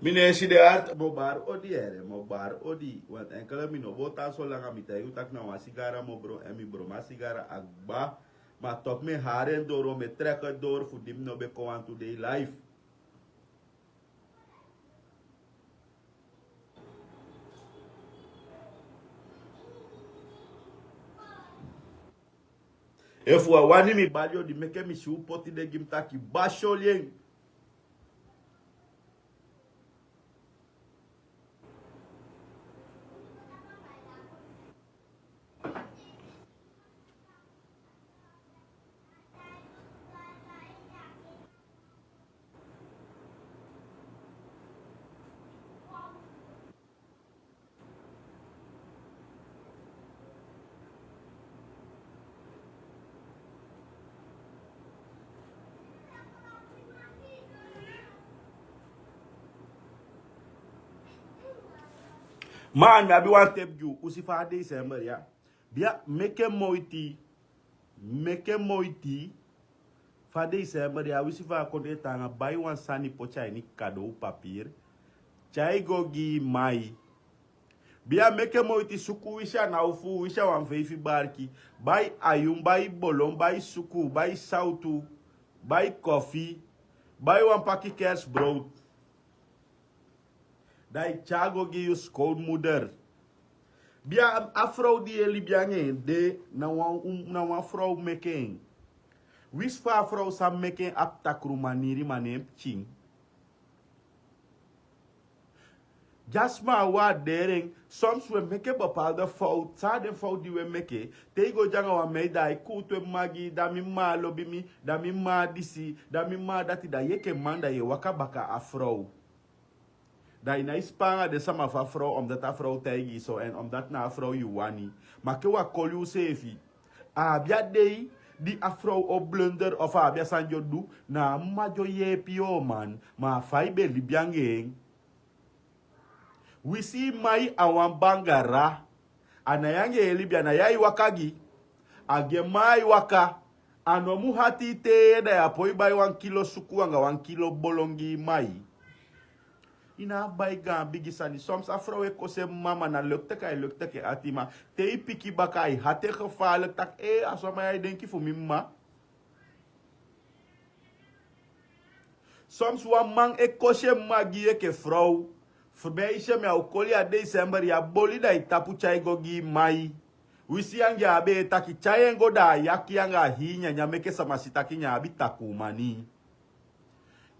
Mi no e si den harto, mi o bari odi, here, mi o bari odi. Want enkele mi no bo tan so langa, mi taigi u taki na wan sigara mi o bron, èn mi bron mi a sigara a kba. Ma toch mi e hari en doro, mi e trek en doro fu di mi no be kon wantu dei live. Efu a wani mi bali odi, meke mi si u poti den gi mi taki basi oli en. Man, mi abi wan tep gi u, u si fa a december ya. Bia, meke moiti, meke moiti. Fa december ya, winsi fa a kondee taanga, bai wan sani poti a ini kadow papiri, tyai go gi i mai. Bia, meke moiti, suku winsi a ná o fuu, winsi a wan feifi barki. Bai ayun, bai bolon, bai suku, bai sawtu, bai kofi, bai wan paki kerstbrood. Da i tyai go gi yu schoonmoeder. Bia, a frow di yu e libi anga en de, na wan, na wan frow meke en. Winsi fa a frow sa meke en abi takru maniri, ma ne en pikin. Di a sma e waarderi en, soms u e meke bepaalde fout, san na den fout di u e meke, te i go de anga wan meid, da ai kuutu en mma gi i, da mi mma á lobi mi, da mi mma á disi, da mi mma á dati, da yu enke man da yu e waka baka a frow. Da i nái span anga den sama fu a frow, omdat a frow taigi i so, èn omdat na a frow yu wani. Ma ke u á koli useefi. A abi a dei di a frow o blunder of a abi a sani di o du, na a mma di o yeepi yu, man, ma a fa i be libi anga en. Winsi i mai a wan bangara, a nái anga en e libi, a nái ai waka gi. A gi en mma ai waka. A no mu hati i te, da yu á poi bai wan kilo suku anga wan kilo bolon gi i mai. I ná abi bai gaan bigi sani. Soms a frow e kosi en mma, ma na leki taki ai leki taki en ati, ma te i piki baka ai hati en gevaarlijk taki, eh, a sama ya e denki fu mi mma. Soms wan man e kosi en mma gi yu enke frow. Fu mi e si en, mi á o koli, a december ya boli, da i tapu tyai go gi i mai. Winsi yu anga en á be e taki, tyai en go, da a yaki yu anga a hii nyanyan meke sama si taki yu abi takuu mani.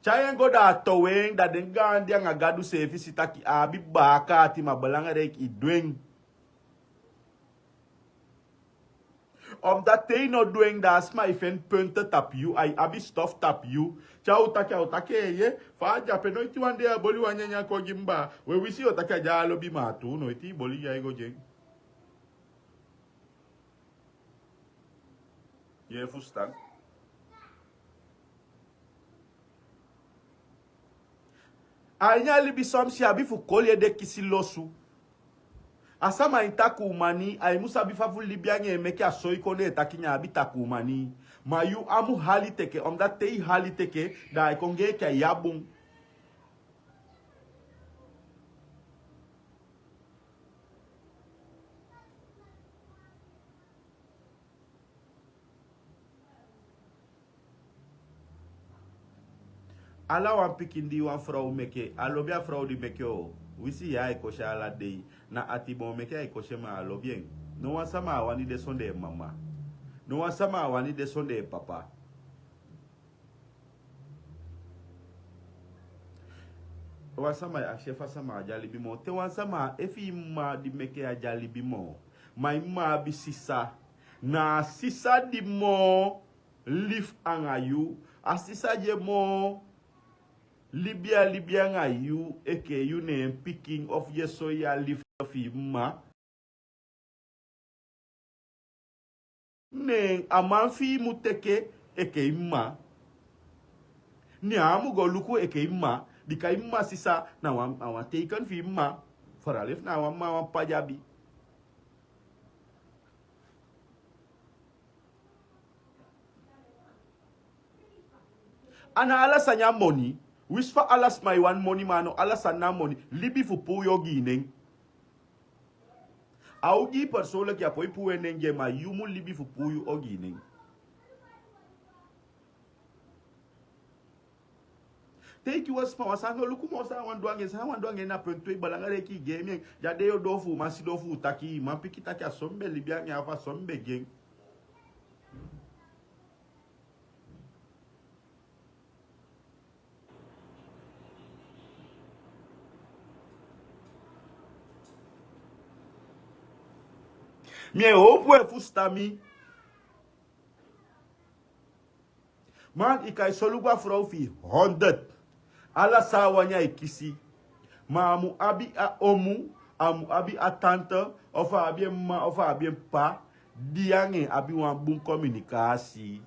Tyai en go, da a towe en, da den gaandi anga Gadu seefi si taki a abi baaka ati, ma belangrijk i du en. Omdat te i no du en, da a sma e feni punte tapu yu, ai abi stof tapu yu. Te a o taki, a o taki, eh, ye, fa a de ape, noiti wan dei a boli wan nyanyan kon gi mi baa. We, winsi yu o taki a de, a lobi, ma a tuu, noiti i boli, yu e go gi en. Yu e fusutan? A ini a libi son pisi abi fu koli ede kisi losu. A sama e taki umani, a e mu sabi fa fu libi anga en meke a soi kon ne e taki ne a abi taki umani. Ma yu á mu hali teke, omdat te i hali teke, da a e kon gi enke a yu á bun. Ala wan pikin di wan frow meke, a lobi a frow di meke o. Wisi ya a e kosi ala dei. Na ati bon meke a e kosi en, ma a lobi en. No wan sama á wani de sondee mama. No wan sama á wani de sondee papa. Wan sama e akisi efu a sama á de a libi moo. Te wan sama, efu i mma di meke yu á de a libi moo, ma i mma abi sisa, na a sisa di moo libi anga yu. A sisa di e moo libi a libi anga yu enke yu na en pikin, ofu yu e soi a libi fu i mma. Ne a man fi i mu teke enke i mma. Ne a á mu go luku enke i mma. Bika i mma sisa na wan, na wan teiken fi i mma. Vooral efu na wan mma, wan p'pa di abi. A ná ala sani a moni. Winsi fa ala sma e wani moni, ma a no ala sani na moni. Libi fu puu yu ogii nen. A ogii persoonlijk ya poi puu en nen gi en, ma yu mu libi fu puu yu ogii nen. Te i kii wan sma, wan sani no luku moo san a wani du anga en, san a wani du anga en na punt tu. I belangrijk, i gi en mi en. Di a de yu o doo fu uman sidon fu u taki, i man piki taki a so mi be libi anga en, a fa so mi be gi en. Mi e howpu wi e fusutan mi. Man, i kan e solugu a frow fi i honderd. Ala san a wani ai kisi. Ma a mu abi a omu, a mu abi a tante, ofu a abi en mma, ofu a abi en p'pa, di yu anga en abi wan bun kominikasi.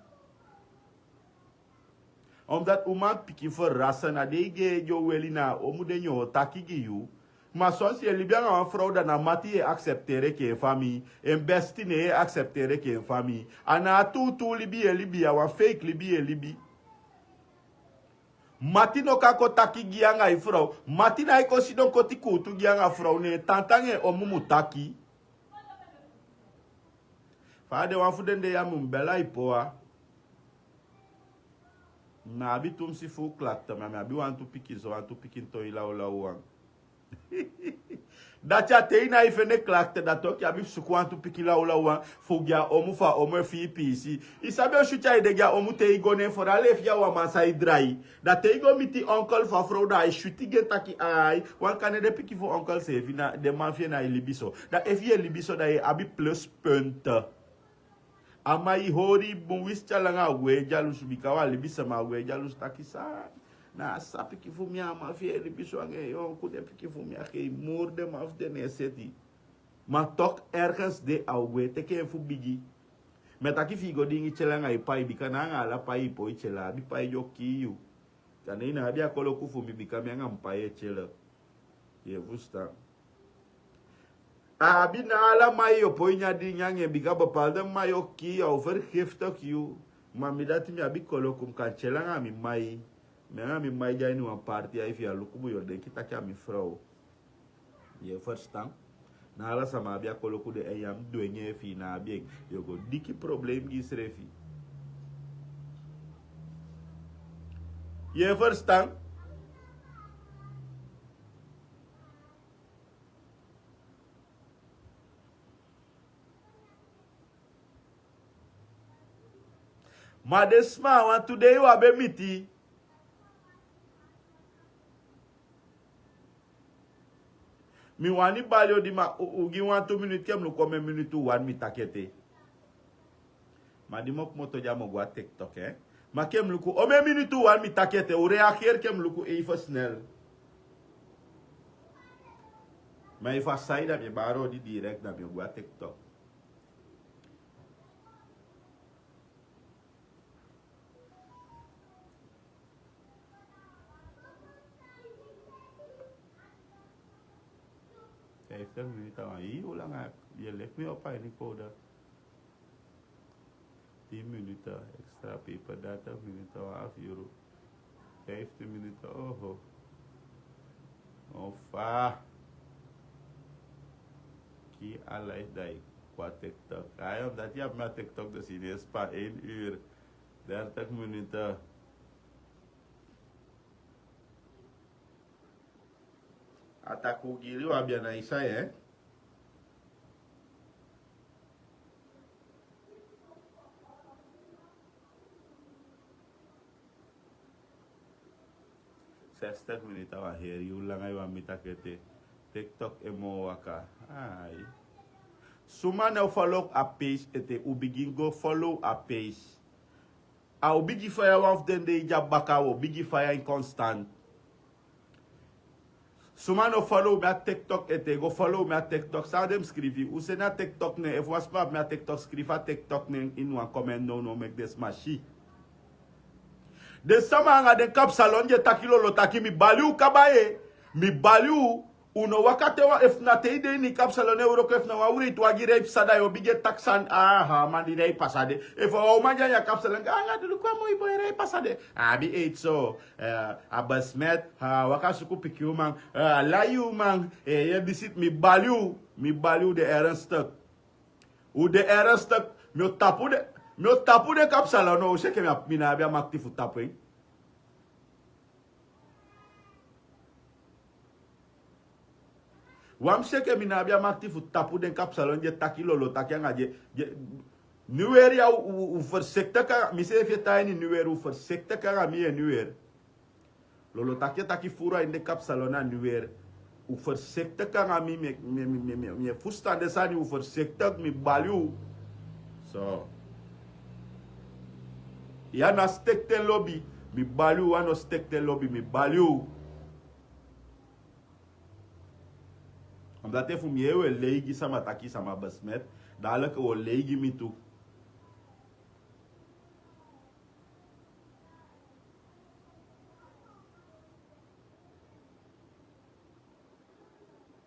Omdat umanpikin verrassen, na den e gi en ede o weli, na a omu de, ne en o taki gi yu. Ma sonsi yu e libi anga wan frow, da na mati yu e accepteren enke en famii. En besti, ne yu e accepteren enke en famii. A na a tuutuu libi yu e libi, a wan fake libi yu e libi. Mati no kan kon taki gi yu anga yu frow. Mati nái kon sidon koti kuutu gi yu anga frow, ne en tante anga en omu mu taki. Fa a de, wan fu den dei ya mi mu bel a Ipowa. Mi abi tumsi fu klachten, ma mi abi wantu pikinso, wantu pikin toi lawlaw wan. Dati a te i nái fende klachten, dati oki, i abi fu suku wantu pikin lawlaw wan fu gi a omu, fu a omu e fii piisii. I sabi on switi a ede gi a omu te i go, ne en vooral efu yu a wan man san e drai. Da te i go miti onkel fu a frow, da ai switi gi en taki ai, wan kande den pikin fu onkel seefi, na den man fi en nái libi so. Da efu yu e libi so, da yu e abi pluspunt. A man e hori i bun, winsi te a langa a o gwe dyalusu, bika wan libisama o gwe dyalusu taki san, na a sisa pikin fu mi, a man fi en e libi so anga en yonku, den pikin fu mi, a gei mour den man fu den ne e seti. Ma toch ergens de a o gwe teke en fu bigi. Mi e taki fi i go dingi tyel anga i pai, bika na anga ala pai i poi tyel, a abi pai di o kii yu. Kande i ná abi a koloku fu mi, bika mi anga mi pai e tyel. Yu e fusutan. A abi, na ala man yu o poi nyan dingi anga en, bika bepaalde man yu o kii, a o vergiftig yu. Ma mi dati mi abi koloku, mi kan tyel anga mi man. Mi anga mi man de a ini wan parti ya, efu yu á luku mi, yu o denki taki a mi frow. Yu e fusutan? Na ala sama abi a koloku de, en yu á mu dwengi en efu i ná abi en. Yu o go diki problem gi yusrefi. Yu e fusutan? Ma den sma, wantu dei u á be miti. Mi wani bali odi, ma u, u gi wantu minutu, ke mi luku omeni minutu wan mi taki ete. Ma di mi o komoto dya mi o go a TikTok, eh. Ma ke mi luku omeni minutu wan mi taki ete, u reageer, ke mi luku even snel. Ma efu a sai, da mi e bari odi direct, da mi o go a TikTok. Minuten wan hii, hoe lang heb je? Leg me op a ini kouda. Tien minuten extra peper, dertig minuten, wan half euro. Vijftien minuten, oho. Ofa. Ki a live dai kwa TikTok. Ayo, dat ya ma TikTok dus in is pa één uur. Dertig minuten. Ataku gili wa biana isa, eh? Zestig minuten, a wan heri yu langa yu wan mita kete. TikTok e mo waka. Ai. Suma no follow a page ete, u begin go follow a page. A o bigi faya wan fu den dei dya baka, a o bigi faya in constant. Suma no follow mi a TikTok ete, go follow mi a TikTok. San den mus skrifi? U seni a TikTok nen, efu wan sma abi mi a TikTok, skrifi a TikTok nen ini wan comment now now, meki den sma si. Den sama anga den kapsalon di e taki lolo taki, mi bali u kaba ye. Mi bali u. U no waka te wan, efu na te i de ini kapsalon e wroko, efu na wan wreiti wagi rei pasa, da yu o bigin e taki sani. Aha, man di rei pasa de. Efu a wan uman di anga kapsalon, anga du luku a moi boi rei pasa de. A abi AIDS so, eh, a besmet, a waka suku pikin uman, eh, a lai uman, eh, ye bisit, mi bali u, mi bali u de ernstig. U de ernstig, mi o tapu de, mi o tapu de kapsalon, no, u si enke mi a, mi no abi a makti fu tapu en. Wan mi si enke mi no abi a makti fu tapu den kapsalon di e taki lolo taki anga di e, di e, Nuwer ya u, u, u versiktig anga, mi seefi e tan ini Nuwer, u versiktig anga mi e Nuwer. Lolo taki e taki furu a ini den kapsalon na Nuwer. U versiktig anga mi, mi, mi, mi, mi, mi, mi e fusutan den sani, u versiktig, mi bali u. So. Ya na stekten lobi, mi bali u, a no stekten lobi, mi bali u. Omdat efu mi yere u e lei gi sama taki sama besmet, dadelijk u o lei gi mi tu.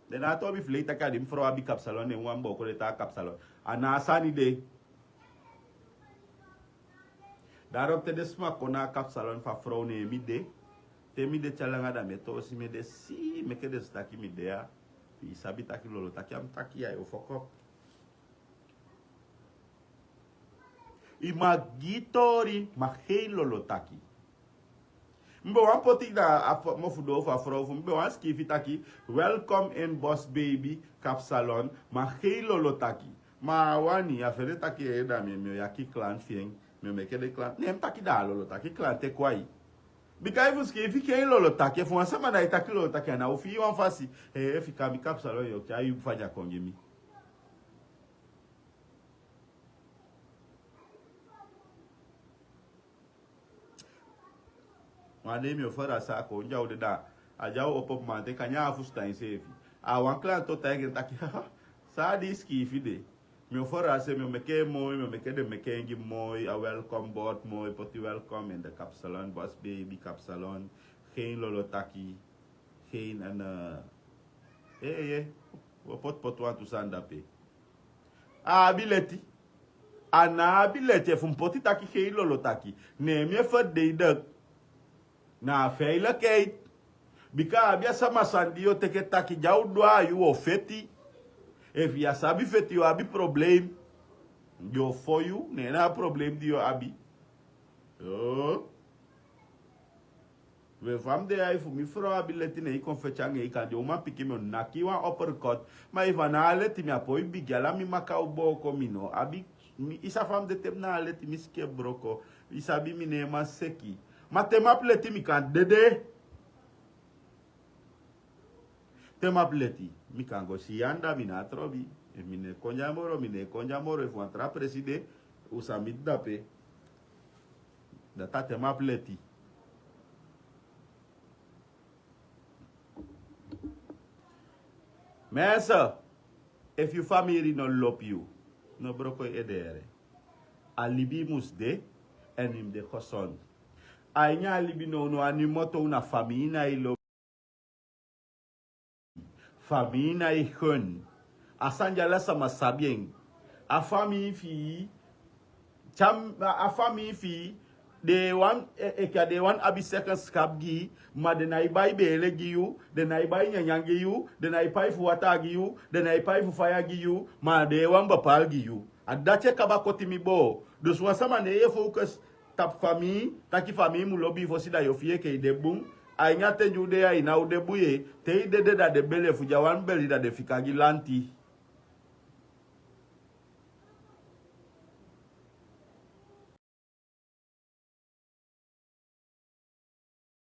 Den na a tobi fu lei taki a di mi frow abi kapsalon, ne wan booko de taa kapsalon. A na a sani de. Daarom te den sma kon na a kapsalon fu a frow, ne mi de. Te mi de te a langa, da mi e toosi mi ede, si, meke den si taki mi de ya. Fu i sabi taki lolo taki a mi taki ya, yu o foko. I mag gi tori, ma geen lolo taki. Mi ben wani poti na a f-, mofu doo fu a frow fu mi, mi ben wani sikiifi taki, welcome in Boss Baby Kapsalon, ma geen lolo taki. Ma a wani, a fende taki, eh, da mi, mi o yaki klanti fi en, mi o meke den klanti. Ne mi taki da a lolo taki klanti e kwai. Bika efu mi sikiifi geen lolo taki, efu wan sama na e taki lolo taki, a na o fii wan fasi, eh, efu i kon a mi kapsalon, yu o tyai yu fanya kon gi mi. Wan dei mi o fara sa kon dya u de da. A dya u opo mamanten, kande a fusutan enseefi. A wan klanti o taigi en taki, san a di sikiifi de. Mi o fara se, mi o meke en moi, mi o meke den meke en gi moi, a welcome board moi, poti welcome in the kapsalon, Boss Baby Kapsalon, geen lolo taki, geen en, eh, eh, eh, eh. U o poti poti wantu sani dape. A abi leti. A no abi leti, efu mi poti taki geen lolo taki, ne mi e verdedig na a veiligheid. Bika a abi a sama sani di yu o teke taki, di a o du a yu, yu o feti. Efu yu á sabi feti, yu abi probleem. Yu o fon yu, ne na a probleem di yu abi. Yo. We, fa mi de ya, efu mi frow abi leti, ne i kon feti anga en, i kan de uman pikin, mi o naki wan uppercut. Ma efu a no abi leti, mi á poi bigi, ala mi maka o booko, mi no abi, mi, i sa fa mi de te mi no abi leti, mi skin e broko. I sabi mi no e man seki. Ma te mi abi leti, mi kan dede. Te mi abi leti, mi kan go si yu anda, mi no abi trobi. Efu mi no e kon dya moro, mi no e kon dya moro. Efu wan tra presi de, u sa miti dape. Dati a te mi abi leti. Mensen, efu yu famiri no lobi yu, no broko yu ede yere. A libi mus de, èn i mus de gezond. A ini a libi nownow, a ini moto, na famiri na i lobi. Famii na e gen. A sani di ala sama sabi en. A famii fi i, tyam a famii fi i, den e wani, enke a den e wani abi sekenskapu gi i, ma den nái bai beele gi yu, den nái bai nyanyan gi yu, den nái pai fu wataa gi yu, den nái pai fu faya gi yu, ma den e wani bapaali gi yu. A dati e kaba koti mi boo. Dus wan sama ne e fowkes tapu famii, taki famii mu lobi i fosi da yu o fii enke i de bun. A ini a ten di u de ya i ná o de bun ye. Te i dede da den bele fu di a wani beli da den fika gi lanti.